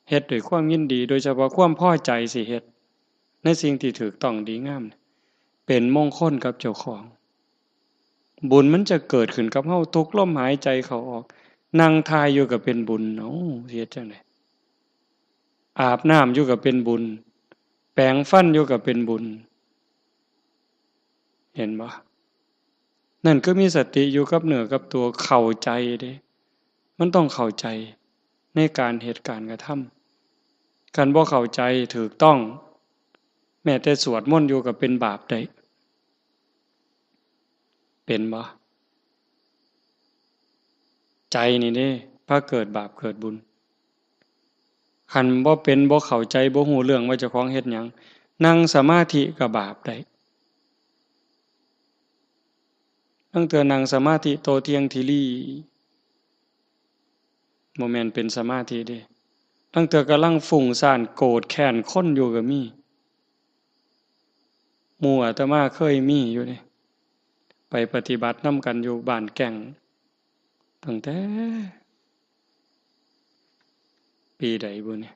เฮ็ดด้วยความยินดี โดยเฉพาะความพอใจสิเฮ็ดในสิ่งที่ถูกต้องดีงาม เป็นมงคลกับเจ้าของ บุญมันจะเกิดขึ้นกับเฮาทุกลมหายใจเข้าออก นั่งถ่ายอยู่ก็เป็นบุญ เอ้า สิเฮ็ดจั่งใด อาบน้ำอยู่ก็เป็นบุญ แปรงฟันอยู่ก็เป็นบุญ เห็นบ่ นั่นคือมีสติอยู่กับเนื้อกับตัว เข้าใจเด้ มันต้องเข้าใจในการเฮ็ดการกระทำ คันบ่เข้าใจถูกต้อง แม้แต่สวดมนต์อยู่ก็เป็นบาปได้ เป็นบ่ ใจนี่เด้ พาเกิดบาปเกิดบุญ คันบ่เป็น บ่เข้าใจ บ่รู้เรื่องว่าเจ้าของเฮ็ดหยัง นั่งสมาธิก็บาปได้ ลางเทื่อนั่งสมาธิโต้เถียงถีหลี บ่แม่นเป็นสมาธิเด้ ลางเทื่อกำลังฟุ้งซ่านโกรธแค้นคนอยู่ก็มี หมู่อาตมาเคยมีอยู่เด้ ไปปฏิบัตินำกันอยู่บ้านแก่ง ตั้งแต่ ปีใดบุเนี่ย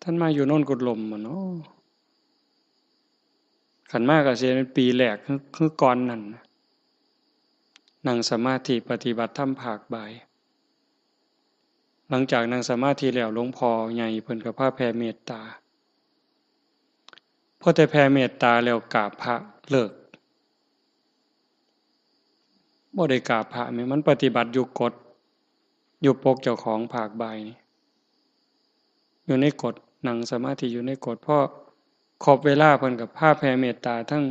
ท่านมาอยู่โน่นกุดลมมาเนาะ คันมาก็สิเป็นปีแรกคือ คือก่อนนั่นนะ นั่งสมาธิปฏิบัติธรรมภาคบ่าย หลังจากนั่งสมาธิแล้ว หลวงพ่อใหญ่เพิ่นก็พาแผ่เมตตา พอแต่แผ่เมตตาแล้วกราบพระเลิก บ่ได้กราบพระแหม มันปฏิบัติอยู่กฎ อยู่ปกเจ้าของภาคบ่ายนี่ อยู่ในกฎ นั่งสมาธิอยู่ในกฎ พอครบเวลาเพิ่นก็พาแผ่เมตตาทั้ง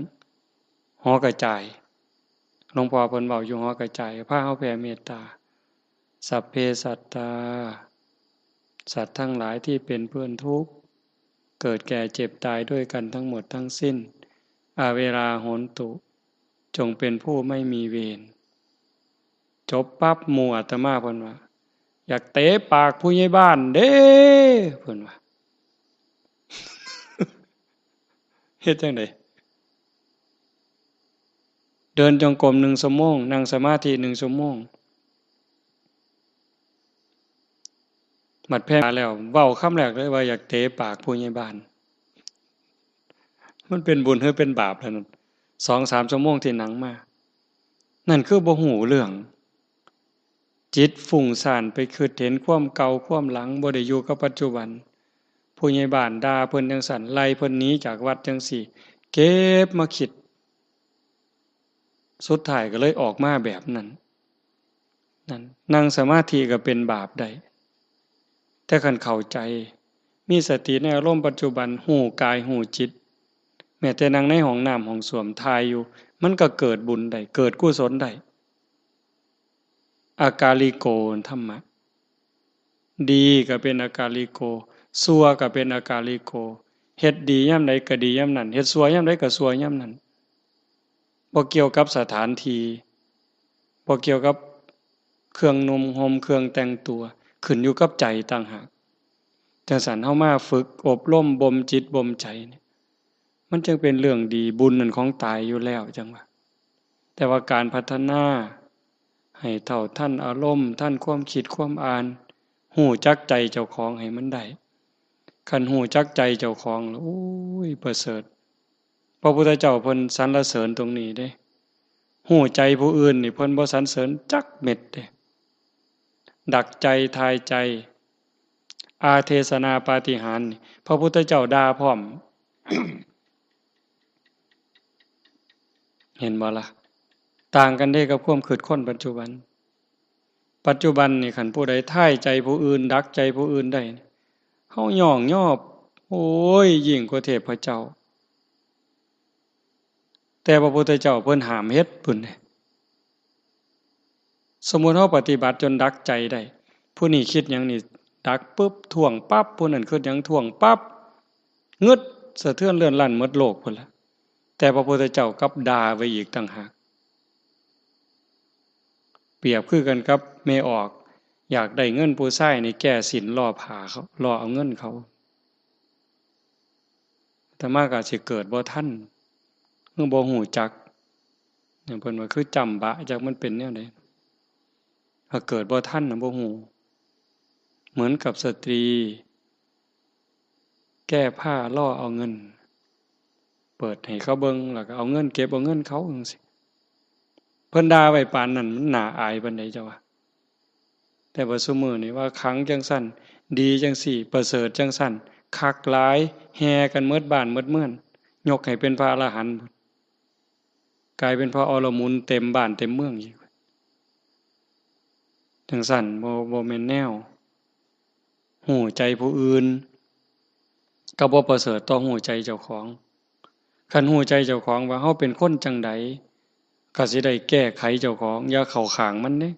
หอกระจาย หลวงพ่อเพิ่นเว้าอยู่หอกระจาย พาเฮาแผ่เมตตา สัพเพสัตตา สัตว์ทั้งหลายที่เป็นเพื่อนทุกข์ เกิดแก่เจ็บตายด้วยกันทั้งหมดทั้งสิ้น อเวราโหนตุ จงเป็นผู้ไม่มีเวร จบปั๊บ หมู่อาตมาเพิ่นว่า อยากเตะปากผู้ใหญ่บ้านเด้ เพิ่นว่า เฮ็ดจั่งใด เดินจงกรมหนึ่งชั่วโมง นั่งสมาธิหนึ่งชั่วโมง บัดแผ่แล้ว เว้าคำแรกเลยว่าอยากเตะปากผู้ใหญ่บ้าน มันเป็นบุญหรือเป็นบาปแล้วนั่น สองสามชั่วโมงที่นั่งมา นั่นคือบ่ฮู้เรื่อง จิตฟุ้งซ่านไปคิดเห็นความเก่าความหลัง บ่ได้อยู่กับปัจจุบัน ผู้ใหญ่บ้านด่าเพิ่นจั่งซั้น ไล่เพิ่นหนีจากวัดจั่งซี้ เก็บมาคิด สุดท้ายก็เลยออกมาแบบนั้น นั่น นั่งสมาธิก็เป็นบาปได้ แต่คันเข้าใจ มีสติในอารมณ์ปัจจุบัน ฮู้กายฮู้จิต แม้แต่นั่งในห้องน้ำห้องส้วมถ่ายอยู่ มันก็เกิดบุญได้ เกิดกุศลได้ อากาลิโก ธรรมะ ดีก็เป็นอากาลิโก ชั่วก็เป็นอากาลิโก เฮ็ดดียามใดก็ดียามนั้น เฮ็ดชั่วยามใดก็ชั่วยามนั้น บ่เกี่ยวกับสถานที่ บ่เกี่ยวกับเครื่องนุ่งห่ม เครื่องแต่งตัว ขึ้นอยู่กับใจต่างหาก จั่งซั้นเฮามาฝึกอบรมบ่มจิตบ่มใจเนี่ย มันจึงเป็นเรื่องดี บุญนั่นของตายอยู่แล้วจั่งว่า แต่ว่าการพัฒนาให้เท่าทันอารมณ์ ทันความคิดความอ่าน ฮู้จักใจเจ้าของให้มันได้ คันฮู้จักใจเจ้าของแล้ว โอ้ย ประเสริฐ พระพุทธเจ้าเพิ่นสรรเสริญตรงนี้เด้ ฮู้ใจผู้อื่นนี่เพิ่นบ่สรรเสริญจักเม็ดเด้ ดักใจทายใจ อาเทศนาปาฏิหาริย์นี่ พระพุทธเจ้าด่าพร้อม เห็นบ่ล่ะ ต่างกันเด้กับความคิดคนปัจจุบัน ปัจจุบันนี่คันผู้ใดทายใจผู้อื่น ดักใจผู้อื่นได้ เฮาย่องยอบ โอ้ย ยิ่งกว่าเทพเจ้า แต่พระพุทธเจ้าเพิ่นห้ามเฮ็ดพุ้นเด้ สมมุติเฮาปฏิบัติจนดักใจได้ ผู้นี้คิดหยังนี่ ดักปึ๊บ ท้วงปั๊บ ผู้นั้นคิดหยัง ท้วงปั๊บ งึด สะเทือนเลื่อนลั่นหมดโลกพุ้นล่ะ แต่พระพุทธเจ้ากลับด่าไว้อีกต่างหาก เปรียบคือกันกับแม่ออก อยากได้เงินผู้ชายนี่แก้สินล่อผ้าเขา ล่อเอาเงินเขา อาตมาก็สิเกิดบ่ทัน คือบ่ฮู้จัก เนี่ย เพิ่นว่าคือจ้ำบะ จักมันเป็นแนวใด ถ้าเกิดบ่ทันน่ะบ่ฮู้ เหมือนกับสตรี แก้ผ้าล่อเอาเงิน เปิดให้เขาเบิ่ง แล้วก็เอาเงิน เก็บเอาเงินเขาจั่งซี้ เพิ่นด่าไว้ปานนั้น มันน่าอายปานใดเจ้าว่า แต่ว่าซุมื้อนี่ว่าขลังจั่งซั้น ดีจั่งซี้ ประเสริฐจั่งซั้น คักหลาย แห่กันหมดบ้านหมดเมือง ยกให้เป็นพระอรหันต์ กลายเป็นพระอรมุนต์เต็มบ้านเต็มเมืองอีก จั่งซั้นบ่ บ่แม่นแนว ฮู้ใจผู้อื่น ก็บ่ประเสริฐต่อฮู้ใจเจ้าของ คันฮู้ใจเจ้าของว่าเฮาเป็นคนจั่งใด ก็สิได้แก้ไขเจ้าของ อย่าเข้าข้างมันเด้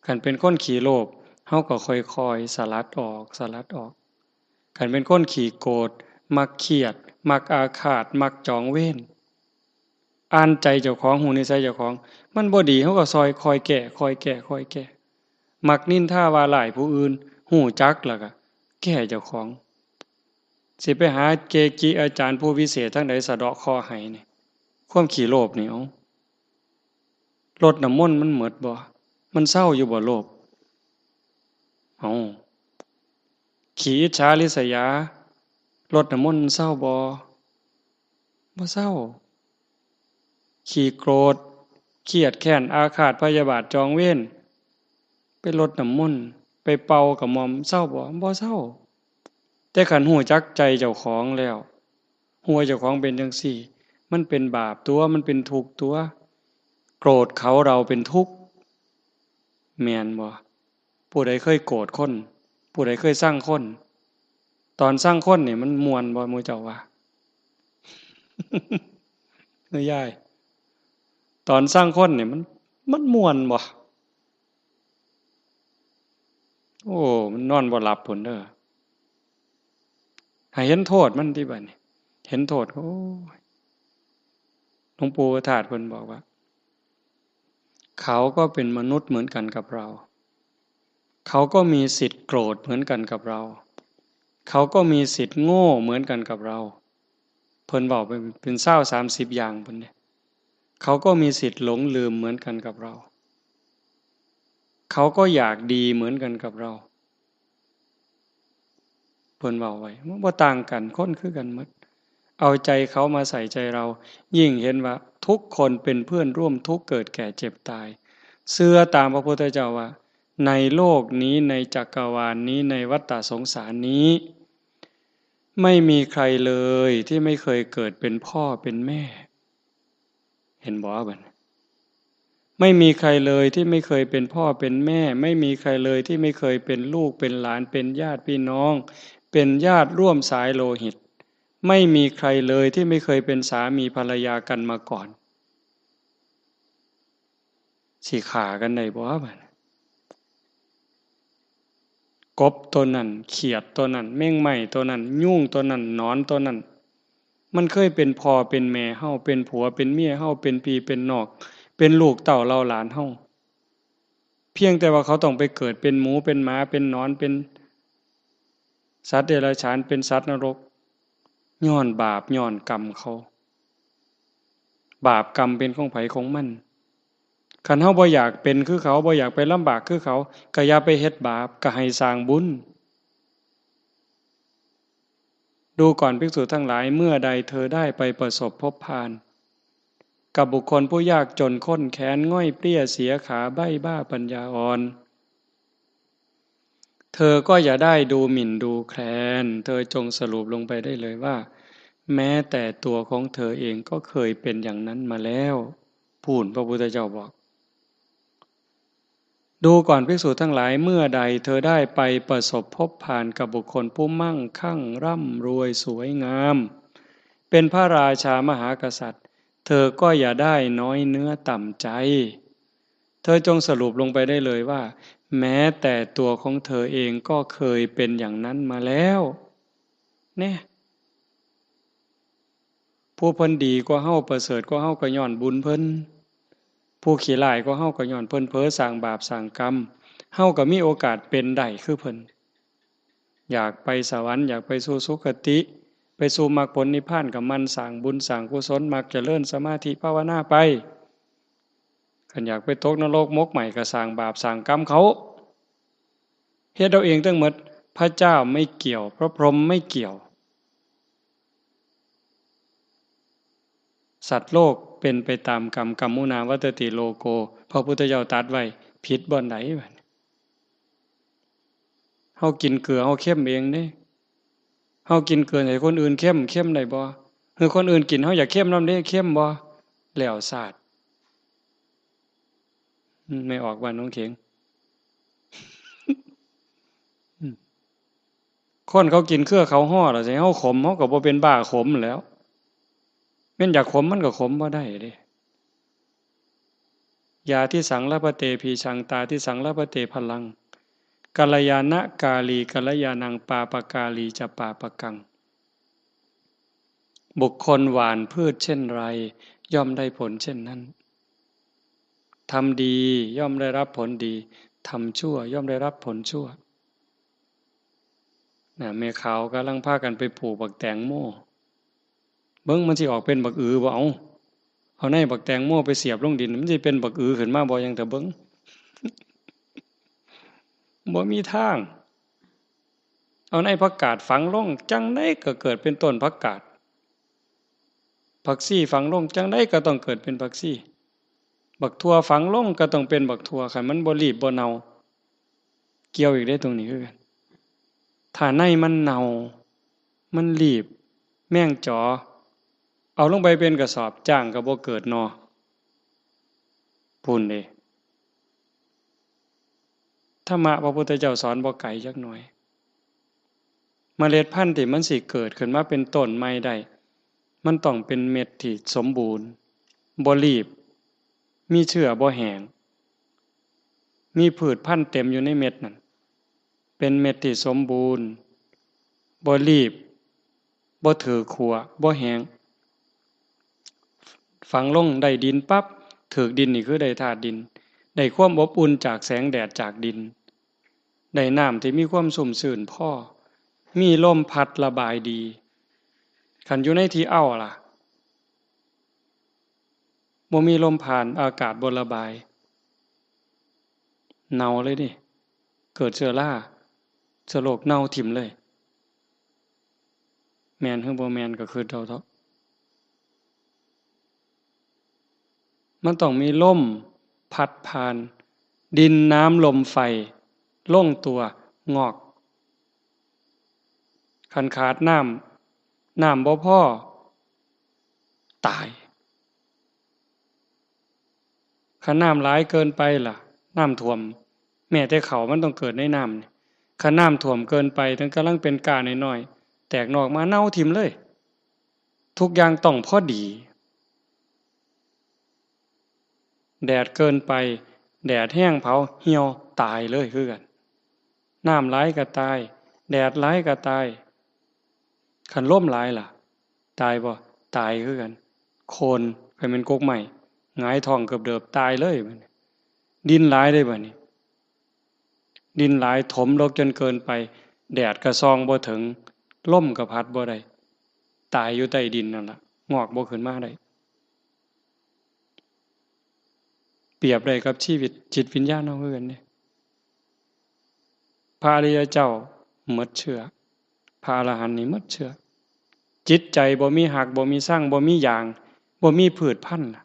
คันเป็นคนขี้โลภ เฮาก็ค่อยๆ สลัดออก สลัดออก คันเป็นคนขี้โกรธ มักเครียด มักอาฆาต มักจองเวร อ่านใจเจ้าของ ฮู้นิสัยเจ้าของ มันบ่ดี เฮาก็ซอย ค่อยแก้ ค่อยแก้ ค่อยแก้ มักนินทาว่าร้ายผู้อื่น ฮู้จักแล้วก็แก้เจ้าของ สิไปหาเกจิอาจารย์ผู้วิเศษทางใดสะเดาะเคราะห์ให้นี่ ความขี้โลภนี่ เอ้า รดน้ำมนต์มันหมดบ่ มันเซาอยู่บ่โลภ เอ้า ขี้อิจฉาริษยา รดน้ำมนต์มันเซาบ่ บ่เซา ขี้โกรธ เครียดแค้น อาฆาตพยาบาทจองเวร ไปรดน้ำมนต์ ไปเป่ากระหม่อม เซาบ่ บ่เซา แต่คันฮู้จักใจเจ้าของแล้ว ฮู้ว่าเจ้าของเป็นจั่งซี้ มันเป็นบาปตั๊ว มันเป็นทุกข์ตั๊ว โกรธเขาเราเป็นทุกข์ แม่นบ่ ผู้ใดเคยโกรธคน ผู้ใดเคยซังคน ตอนซังคนนี่มันม่วนบ่ หมู่เจ้าว่า เอ้ยยาย ตอนซังคนนี่มัน มันม่วนบ่ โอ้ มันนอนบ่หลับพุ้นเด้อ ให้เห็นโทษมันติบัดนี้ เห็นโทษ โอ้ย หลวงปู่ทาสเพิ่นบอกว่า เขาก็เป็นมนุษย์เหมือนกันกับเรา เขาก็มีสิทธิ์โกรธเหมือนกันกับเรา เขาก็มีสิทธิ์โง่เหมือนกันกับเรา เพิ่นเว้าเป็น เป็นซาวสามสิบอย่างพุ้นเด้ เขาก็มีสิทธิ์หลงลืมเหมือนกันกับเรา เขาก็อยากดีเหมือนกันกับเรา เพิ่นเว้าไว้ มันบ่ต่างกัน คนคือกันหมด เอาใจเขามาใส่ใจเรา ยิ่งเห็นว่าทุกคนเป็นเพื่อนร่วมทุกข์เกิดแก่เจ็บตาย เชื่อตามพระพุทธเจ้าว่า ในโลกนี้ ในจักรวาลนี้ ในวัฏฏะสงสารนี้ ไม่มีใครเลยที่ไม่เคยเกิดเป็นพ่อเป็นแม่ เห็นบ่บัดนี้ ไม่มีใครเลยที่ไม่เคยเป็นพ่อเป็นแม่ ไม่มีใครเลยที่ไม่เคยเป็นลูกเป็นหลาน เป็นญาติพี่น้อง เป็นญาติร่วมสายโลหิต ไม่มีใครเลยที่ไม่เคยเป็นสามีภรรยากันมาก่อน สิฆ่ากันได้บ่บัดนี้ กบตัวนั้น เขียดตัวนั้น แมงไม้ตัวนั้น ยุงตัวนั้น หนอนตัวนั้น มันเคยเป็นพ่อเป็นแม่เฮา เป็นผัวเป็นเมียเฮา เป็นพี่เป็นน้อง เป็นลูกเต้าเหล่าหลานเฮา เพียงแต่ว่าเขาต้องไปเกิดเป็นหมู เป็นหมา เป็นหนอน เป็นสัตว์เดรัจฉาน เป็นสัตว์นรก ย้อนบาป ย้อนกรรมเขา บาปกรรมเป็นของไผของมัน คันเฮาบ่อยากเป็นคือเขา บ่อยากไปลำบากคือเขา ก็อย่าไปเฮ็ดบาป ก็ให้สร้างบุญ ดูก่อนภิกษุทั้งหลาย เมื่อใดเธอได้ไปประสบพบพาน กับบุคคลผู้ยากจนข้นแค้น ง่อยเปลี้ย เสียขา ใบ้บ้า ปัญญาอ่อน เธอก็อย่าได้ดูหมิ่นดูแคลน เธอจงสรุปลงไปได้เลยว่า แม้แต่ตัวของเธอเองก็เคยเป็นอย่างนั้นมาแล้ว พู้น พระพุทธเจ้าบอก ดูก่อนภิกษุทั้งหลาย เมื่อใดเธอได้ไปประสบพบพานกับบุคคลผู้มั่งคั่งร่ำรวยสวยงาม เป็นพระราชามหากษัตริย์ เธอก็อย่าได้น้อยเนื้อต่ำใจ เธอจงสรุปลงไปได้เลยว่า แม้แต่ตัวของเธอเองก็เคยเป็นอย่างนั้นมาแล้ว เนี่ย ผู้เพิ่นดีกว่าเฮา ประเสริฐกว่าเฮา ก็ย้อนบุญเพิ่น ผู้ขี้ร้ายกว่าเฮา ก็ย้อนเพิ่นเผลอสร้างบาปสร้างกรรม เฮาก็มีโอกาสเป็นได้คือเพิ่น อยากไปสวรรค์ อยากไปสู่สุคติ ไปสู่มรรคผลนิพพาน ก็หมั่นสร้างบุญสร้างกุศล หมั่นเจริญสมาธิภาวนาไป คันอยากไปตกนรกหมกไหม้ ก็สร้างบาปสร้างกรรมเขา เฮ็ดเอาเองทั้งหมด พระเจ้าไม่เกี่ยว พระพรหมไม่เกี่ยว สัตว์โลกเป็นไปตามกรรม กัมมุนาวัตติโลโก พระพุทธเจ้าตรัสไว้ ผิดบ่อนใดบัดนี้ เฮากินเกลือ เฮาเค็มเองเด้ เฮากินเกลือให้คนอื่นเค็ม เค็มได้บ่ คือคนอื่นกิน เฮาอยากเค็มนำเด้ เค็มบ่ แล้วซาด อืม แม่ออกบ้านหนองเข็ง อืม คนเขากินเครือเขาฮ้อแล้ว สิให้เฮาขม เฮาก็บ่เป็นบ้าขมแหล้ว แม่นอยากขมมันก็ขมบ่ได้เด้ ยาทิสังลพเตภีชัง ตาทิสังลพเตพลัง กัลยาณกาลีกัลยาณัง ปาปกาลีจะปาปกัง บุคคลหว่านพืชเช่นไร ย่อมได้ผลเช่นนั้น ทำดีย่อมได้รับผลดี ทำชั่วย่อมได้รับผลชั่ว น่ะ แม่ขาวกำลังพากันไปปลูกบักแตงโม เบิ่งมันสิออกเป็นบักอือบ่ เอา เอาในบักแตงโมไปเสียบลงดิน มันสิเป็นบักอือขึ้นมาบ่ ยังแต่เบิ่ง บ่มีทาง เอาในผักกาดฝังลง จั่งใดก็เกิดเป็นต้นผักกาด ผักชีฝังลง จั่งใดก็ต้องเกิดเป็นผักชี บักถั่วฝังลงก็ต้องเป็นบักถั่ว คันมันบ่รีบบ่เน่า เกี่ยวอีกเด้ตรงนี้คือกัน ถ้าในมันเน่า มันรีบ แมงจ๋อ เอาลงไปเป็นกระสอบ จ้างก็บ่เกิดหน่อ พู้นเด้ ธรรมะพระพุทธเจ้าสอนบ่ไกลจักหน่อย เมล็ดพันธุ์ที่มันสิเกิดขึ้นมาเป็นต้นใหม่ได้ มันต้องเป็นเม็ดที่สมบูรณ์ บ่รีบ มีเชื้อบ่แห้ง มีพืชพันธุ์เต็มอยู่ในเม็ดนั่น เป็นเม็ดที่สมบูรณ์ บ่รีบ บ่ถืกขั้ว บ่แห้ง ฝังลงได้ดินปั๊บ ถืกดินนี่คือได้ธาตุดิน ได้ความอบอุ่นจากแสงแดดจากดิน ได้น้ำที่มีความชุ่มชื้นพอ มีลมพัดระบายดี คันอยู่ในที่อ้าวล่ะ บ่มีลมผ่าน อากาศบ่ระบาย เน่าเลยเด้ เกิดเชื้อรา เชื้อโรค เน่าถิ่มเลย แม่นหรือบ่แม่นก็คิดเอาเถาะ มันต้องมีลมพัดผ่าน ดินน้ำลมไฟลงตัวงอก คันขาดน้ำ น้ำบ่พอ ตาย คันน้ำหลายเกินไปล่ะ น้ำท่วม แม้แต่ข้าวมันต้องเกิดในน้ำนี่ คันน้ำท่วมเกินไป ถึงกำลังเป็นก้าน้อยๆ แตกหนอกมา เน่าถิ่มเลย ทุกอย่างต้องพอดี แดดเกินไป แดดแฮงเผาเหี่ยวตายเลยคือกัน น้ำหลายก็ตาย แดดหลายก็ตาย คันลมหลายล่ะ ตายบ่ ตายคือกัน โค่น คันแม่นกกไม้ หงายท้องเกิบเดิบตายเลยบัดนี้ ดินหลายเด้บัดนี้ ดินหลายถมรกจนเกินไป แดดก็ส่องบ่ถึง ลมก็พัดบ่ได้ ตายอยู่ใต้ดินนั่นล่ะ งอกบ่ขึ้นมาได้ เปรียบได้กับชีวิตจิตวิญญาณเฮาคือกันเด้ พระอริยเจ้าหมดเชื้อ พระอรหันต์นี่หมดเชื้อ จิตใจบ่มีฮัก บ่มีซัง บ่มีหยาง บ่มีพืชพันธุ์ล่ะ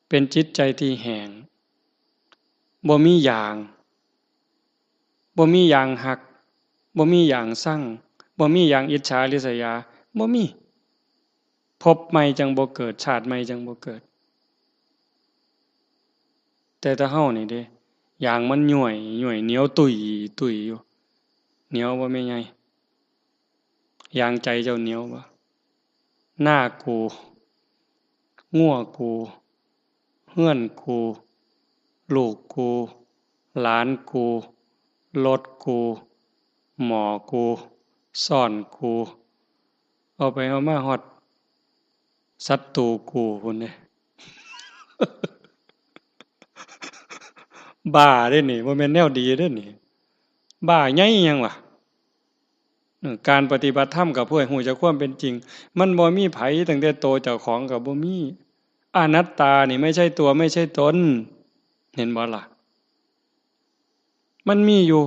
เป็นจิตใจที่แห้ง บ่มีหยาง บ่มีหยางฮัก บ่มีหยางซัง บ่มีหยางอิจฉาริษยา บ่มี ภพใหม่จั่งบ่เกิด ชาติใหม่จั่งบ่เกิด แต่ถ้าเฮานี่เด้ หยางมันย้วย ย้วยเหนียวตุ้ยตุ้ยอยู่ เหนียวบ่แม่ใหญ่ หยางใจเจ้าเหนียวบ่ นากู งัวกู เฮือนกู ลูกกู หลานกู รถกู หม้อกู ซ้อนกู เอาไปเอามาฮอดศัตรูกูพู้นเด้ บ้าเด้นี่ บ่แม่นแนวดีเด้นี่ บ้าใหญ่หยังวะ เออ การปฏิบัติธรรมก็เพื่อให้รู้จักความเป็นจริง มันบ่มีไผตั้งแต่โตเจ้าของก็บ่มี อนัตตานี่ไม่ใช่ตัวไม่ใช่ตน เห็นบ่ล่ะ มันมีอยู่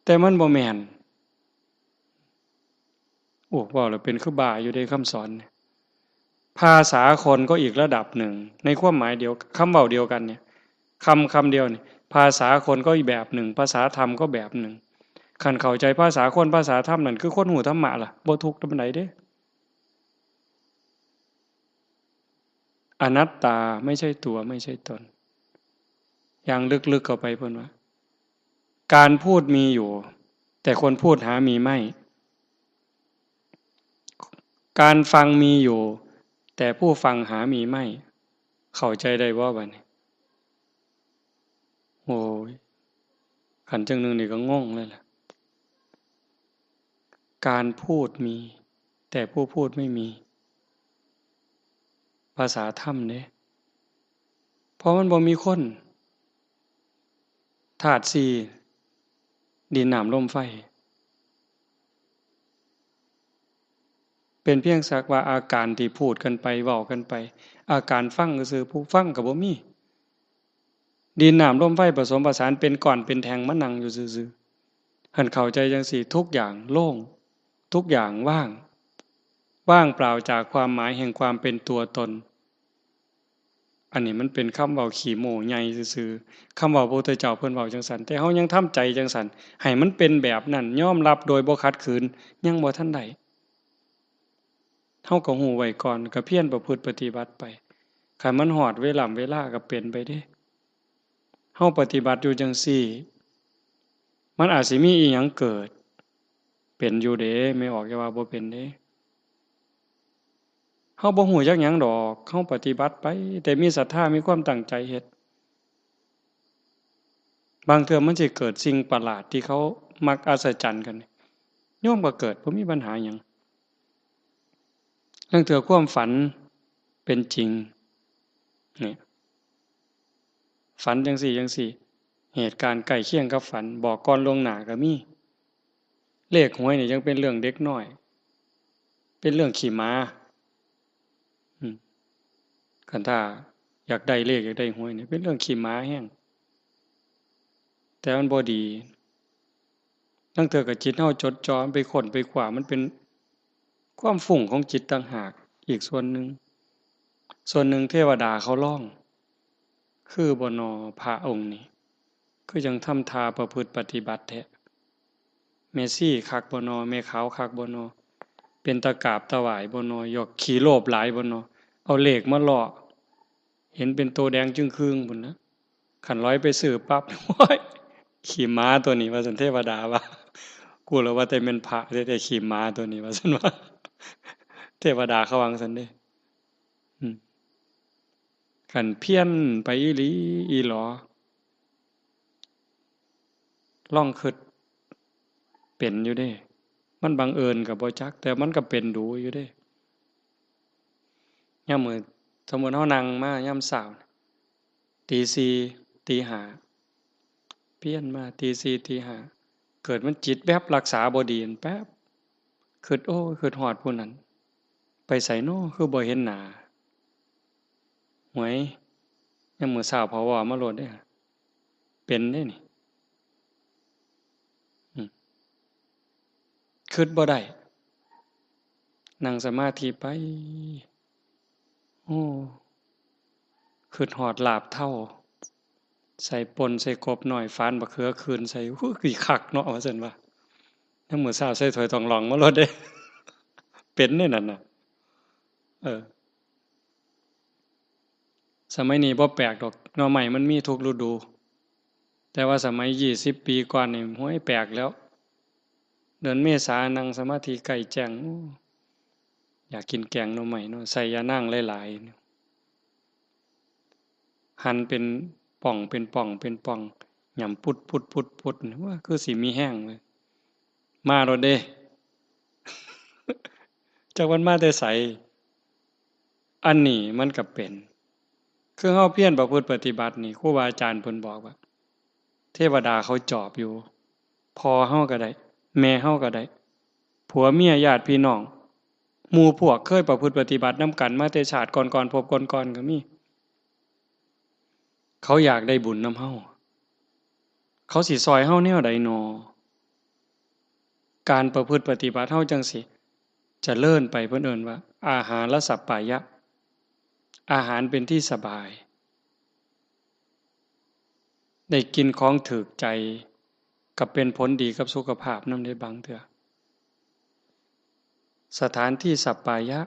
แต่มันบ่แม่น โอ้ เว้าแล้วเป็นคือบ้าอยู่เด้คำสอนเนี่ย ภาษาคนก็อีกระดับหนึ่ง ในความหมายเดียว คำเว้าเดียวกันเนี่ย คำคำเดียวนี่ ภาษาคนก็อีกแบบหนึ่ง ภาษาธรรมก็แบบหนึ่ง คันเข้าใจภาษาคนภาษาธรรมนั่นคือคนรู้ธรรมะล่ะ บ่ทุกข์ปานใดเด้ อนัตตาไม่ใช่ตัวไม่ใช่ตน อย่างลึกๆเข้าไปเพิ่นว่า การพูดมีอยู่ แต่คนพูดหามีไม่ การฟังมีอยู่ แต่ผู้ฟังหามีไม่ เข้าใจได้บ่บัดนี้ โอ้ย คันจั่งหนึ่งนี่ก็งงเลยล่ะ การพูดมี แต่ผู้พูดไม่มี ภาษาธรรมเด้ เพราะมันบ่มีคน ธาตุสี่ ดินน้ำลมไฟ เป็นเพียงสักว่าอาการที่พูดกันไป เว้ากันไป อาการฟังซื่อๆ ผู้ฟังก็บ่มี ดินน้ำลมไฟผสมผสานเป็นก้อนเป็นแท่งมานั่งอยู่ซื่อๆ คันเข้าใจจั่งซี้ ทุกอย่างโล่ง ทุกอย่างว่าง ว่างเปล่าจากความหมายแห่งความเป็นตัวตน อันนี้มันเป็นคำเว้าขี้โม้ใหญ่ซื่อๆ คำเว้าพระพุทธเจ้าเพิ่นเว้าจั่งซั้น แต่เฮายังทำใจจั่งซั้น ให้มันเป็นแบบนั้น ยอมรับโดยบ่ขัดขืน ยังบ่ทันได้ เฮาก็รู้ไว้ก่อน ก็เพียรประพฤติปฏิบัติไป คันมันฮอดเวล่ำเวลาก็เป็นไปเด้ เฮาปฏิบัติอยู่จั่งซี้ มันอาจสิมีอิหยังเกิด เป็นอยู่เด้ แม่ออกอย่าว่าบ่เป็นเด้ เฮาบ่ฮู้จักหยังดอก เฮาปฏิบัติไป แต่มีศรัทธา มีความตั้งใจเฮ็ด บางเทื่อมันสิเกิดสิ่งประหลาดที่เขามักอัศจรรย์กัน โยมก็เกิด บ่มีปัญหาหยัง ลางเทื่อความฝันเป็นจริง เนี่ย ฝันจั่งซี้จั่งซี้ เหตุการณ์ใกล้เคียงกับฝัน บอกก่อนล่วงหน้าก็มี เลขหวยนี่ยังเป็นเรื่องเด็กน้อย เป็นเรื่องขี้หมา อืม คันถ้าอยากได้เลขอยากได้หวยนี่เป็นเรื่องขี้หมาแฮง แต่มันบ่ดี ลางเทื่อก็จิตเฮาจดจ่อ มันไปค้นไปคว้า มันเป็นความฟุ้งของจิตต่างหาก อีกส่วนหนึ่ง ส่วนหนึ่งเทวดาเขาลอง คือบ่นอพระองค์นี้ คือจั่งทำท่าประพฤติปฏิบัติแท้ แม่ชีคักบ่นอ แม่ขาวคักบ่นอ เป็นตากราบตาไหว้บ่นอ ยอกขี้โลภหลายบ่นอ เอาเลขมาล่อ เห็นเป็นโตแดงจึ่งครึ่งพู้นนะ คันลอยไปซื้อปั๊บ โอ้ย ขี้หมาตัวนี้ ว่าซั่น เทวดาว่า กูละว่าแต่แม่นพระแท้ๆ ขี้หมาตัวนี้ ว่าซั่นว่า ทวดาเขาว่าจั่งซั้นเด้ อืม คันเพียรไปอีหลีอีหลอ ลองคิด เป็นอยู่เด้ มันบังเอิญก็บ่จัก แต่มันก็เป็นดู๋อยู่เด้ ยามมื้อ สมมุติเฮานั่งมายามเช้า ตีสี่ ตีห้า เพียรมาตีสี่ ตีห้า เกิดมันจิตแวบรักษาบ่ดีนั่นแป๊บ คิด โอ้ย คิดฮอดผู้นั้น ไปไสน้อ คือบ่เห็นหน้า หวย ยามมื้อเช้า ผวา มาโลดเด้ เป็นเด้นี่ อืม คิดบ่ได้ นั่งสมาธิไป โอ้ คิดฮอดลาบเถ้า ใส่ป่น ใส่กบน้อย ฝานบักเขือคืนใส่ ฮู้ย คักเนาะ ว่าซั่นว่า ยามมื้อเช้าใส่ถ้วยต้องหล่องมาโลดเด้ เป็นเด้นั่นน่ะ เออ สมัยนี้บ่แปลกดอก หน่อไม้มันมีทุกฤดู แต่ว่าสมัยยี่สิบปีก่อนนี่ โอ้ย แปลกแล้ว เดือนเมษานั่งสมาธิใกล้แจ้ง โอ้ อยากกินแกงหน่อไม้เนาะ ใส่ยานางหลายๆ หั่นเป็นป่อง เป็นป่อง เป็นป่อง หย่ำปุดปุดปุดปุด ว่าคือสิมีแฮงเว้ย มาโลดเด้ จักมันมาแต่ไส อันนี้มันก็เป็น คือเฮาเพียรประพฤติปฏิบัตินี่ ครูบาอาจารย์เพิ่นบอกว่า เทวดาเขาจอบอยู่ พ่อเฮาก็ได้ แม่เฮาก็ได้ ผัวเมียญาติพี่น้อง หมู่พวกเคยประพฤติปฏิบัตินำกันมาแต่ชาติก่อนๆ ภพก่อนๆ ก็มี เขาอยากได้บุญนำเฮา เขาสิซ่อยเฮาแนวใดน้อ การประพฤติปฏิบัติเฮาจั่งสิเจริญไป เพิ่นเอิ้นว่า อาหารสัปปายะ อาหารเป็นที่สบาย ได้กินของถูกใจ ก็เป็นผลดีกับสุขภาพนำเด้บางเทื่อ สถานที่สัปปายะ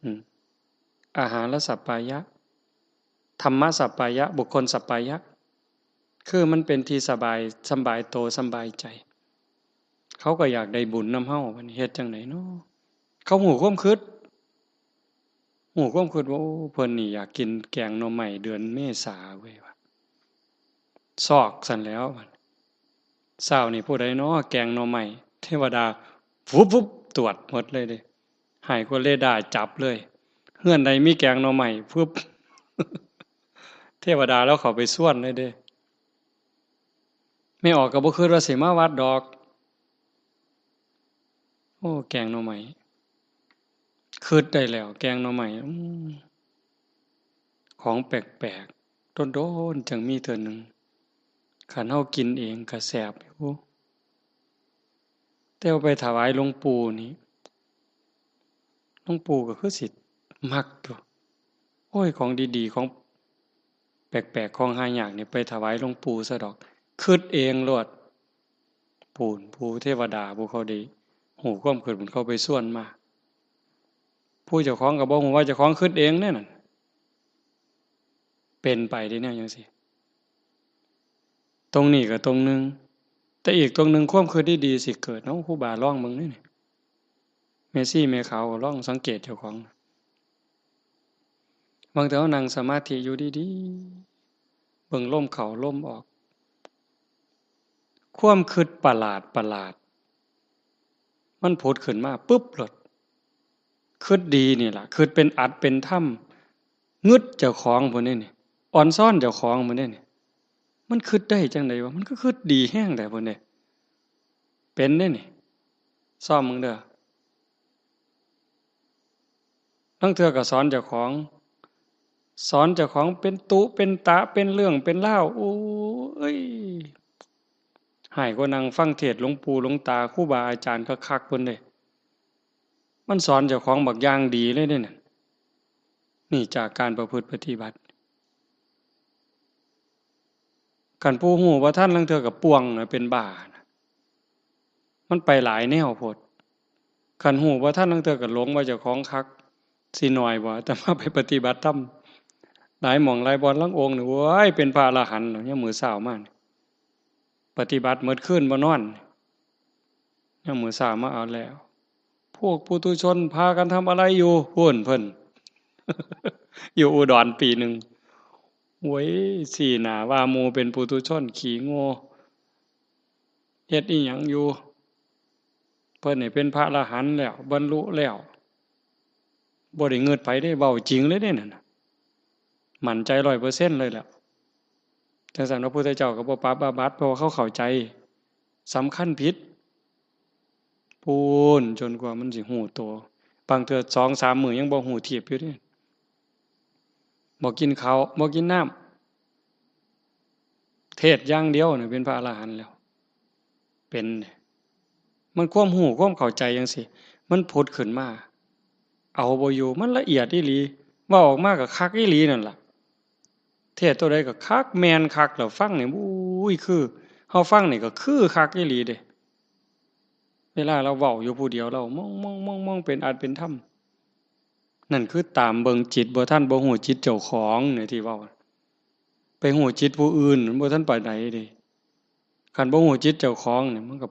อืม อาหารสัปปายะ ธรรมสัปปายะ บุคคลสัปปายะ คือมันเป็นที่สบาย สำบายโต สำบายใจ เขาก็อยากได้บุญนำเฮา บัดนี้เฮ็ดจั่งใดน้อ เขาฮู้ความคิด ฮู้ความคิดว่า โอ้ เพิ่นนี่อยากกินแกงหน่อไม้เดือนเมษาเว้ย ว่า ซอกซั้นแหล้ว เช้านี่ผู้ใดน้อแกงหน่อไม้ เทวดา วุบวุบ ตรวจหมดเลยเด้ ฮ้ายกว่าเรดาร์จับเลย เฮือนใดมีแกงหน่อไม้ ฟึบ เทวดาลาวเข้าไปชวนเลยเด้ แม่ออกก็บ่คิดว่าสิมาวัดดอก โอ้ แกงหน่อไม้ คิดได้แล้ว แกงหน่อไม้ อืม ของแปลกๆ โดนๆ จั่งมีเทื่อหนึ่ง คันเฮากินเองก็แซ่บอยู่ แต่เอาไปถวายหลวงปู่นี่ หลวงปู่ก็คือสิมักอยู่ โอ้ย ของดีๆ ของแปลกๆ ของหายากนี่ไปถวายหลวงปู่ซะดอก คิดเองโลด ปูน ปู่เทวดา ผู้เขาได้ฮู้ความคิด เพิ่นเข้าไปชวนมา ผู้เจ้าของก็บ่ฮู้ว่าเจ้าของคิดเองแน่นั่น เป็นไปได้แนวจั่งซี้ ตรงนี้ก็ตรงหนึ่ง แต่อีกตรงหนึ่ง ความคิดดีๆ สิเกิด เอ้า ครูบาลองเบิ่งเด้นี่ แม่ชีแม่ขาวก็ลองสังเกตเจ้าของ บางเทื่อเฮานั่งสมาธิอยู่ดีๆ เบิ่งลมเข้าลมออก ความคิดประหลาดประหลาด มันผุดขึ้นมาปึ๊บโลด คิดดีนี่ล่ะ คิดเป็นอัตเป็นธรรม งึดเจ้าของพุ้นเด้นี่ อ่อนซ้อนเจ้าของพุ้นเด้นี่ มันคิดได้จั่งใดวะ มันก็คิดดีแฮงแท้พุ้นเด้ เป็นเด้นี่ ซ่อมเบิ่งเด้อ ลางเทื่อก็สอนเจ้าของ สอนเจ้าของเป็นตุเป็นตะ เป็นเรื่องเป็นราว โอ้ย ฮ้ายกว่านั่งฟังเทศน์หลวงปู่หลวงตา ครูบาอาจารย์คักๆ พุ้นเด้ มันสอนเจ้าของบักอย่างดีเลยเด้นั่น นี่จากการประพฤติปฏิบัติ คันผู้ฮู้บ่ทัน ลางเทื่อก็ป่วงน่ะ เป็นบ้าน่ะ มันไปหลายแนวโพด คันฮู้บ่ทัน ลางเทื่อก็หลงว่าเจ้าของคัก สิน้อยบ่ อาตมาไปปฏิบัติธรรม หลายหม่องหลายบ่อน ลางองค์นี่ โอ้ย เป็นพระอรหันต์แล้ว ยามมื้อเช้ามานี่ ปฏิบัติหมดคืนบ่นอน ยามมื้อเช้ามาเอาแล้ว พวกปุถุชนพากันทำอะไรอยู่ พู้นเพิ่น อยู่อุดรปีหนึ่ง โว้ย ซี้หน้าว่าหมู่เป็นปุถุชนขี้โง่ เฮ็ดอิหยังอยู่ เพิ่นนี่เป็นพระอรหันต์แล้ว บรรลุแล้ว บ่ได้เงิดไผเด้ เว้าจริงเลยเด้นั่นน่ะ มั่นใจร้อยเปอร์เซ็นต์เลยแหละ จั่งซั้นพระพุทธเจ้าก็บ่ปรับอาบัติ เพราะว่าเขาเข้าใจ สำคัญผิด ปูนจนกว่ามันสิฮู้ตัว บางเทื่อสองสามมื้อยังบ่ฮู้ทีบอยู่เด้ บ่กินข้าว บ่กินน้ำ เทศน์อย่างเดียวนี่เป็นพระอรหันต์แล้ว เป็น มันความฮู้ความเข้าใจจั่งซี้ มันผุดขึ้นมา เอาบ่อยู่ มันละเอียดอีหลี เว้าออกมาก็คักอีหลีนั่นล่ะ เทศน์ตัวใดก็คัก แม่นคัก แล้วฟังนี่ อุ้ย คือ เฮาฟังนี่ก็คือคักอีหลีเด้ เวลาเราเว้าอยู่ผู้เดียว เรามองๆๆๆ เป็นอัตเป็นธรรม นั่นคือตามเบิ่งจิต บ่ทัน บ่ฮู้จิตเจ้าของเนี่ยที่เว้า ไปฮู้จิตผู้อื่น มันบ่ทันปานใดเด้ คันบ่ฮู้จิตเจ้าของเนี่ย มันก็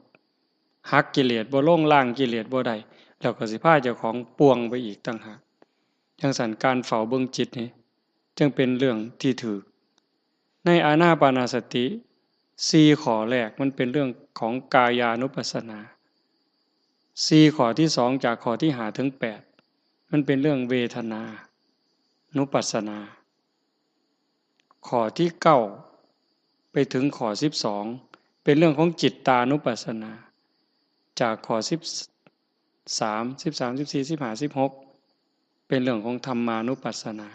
หักกิเลสบ่ลง ล้างกิเลสบ่ได้ แล้วก็สิพาเจ้าของป่วงไปอีกต่างหาก จั่งซั้นการเฝ้าเบิ่งจิตนี่ จึงเป็นเรื่องที่ถูก ในอานาปานสติ สี่ข้อแรกมันเป็นเรื่องของกายานุปัสสนา สี่ข้อที่สองจากข้อที่ห้าถึงแปด มันเป็นเรื่องเวทนานุปัสสนา ข้อที่เก้าไปถึงข้อสิบสอง เป็นเรื่องของจิตตานุปัสสนา จากข้อสิบสาม สิบสาม สิบสี่ สิบห้า สิบหก เป็นเรื่องของธรรมานุปัสสนา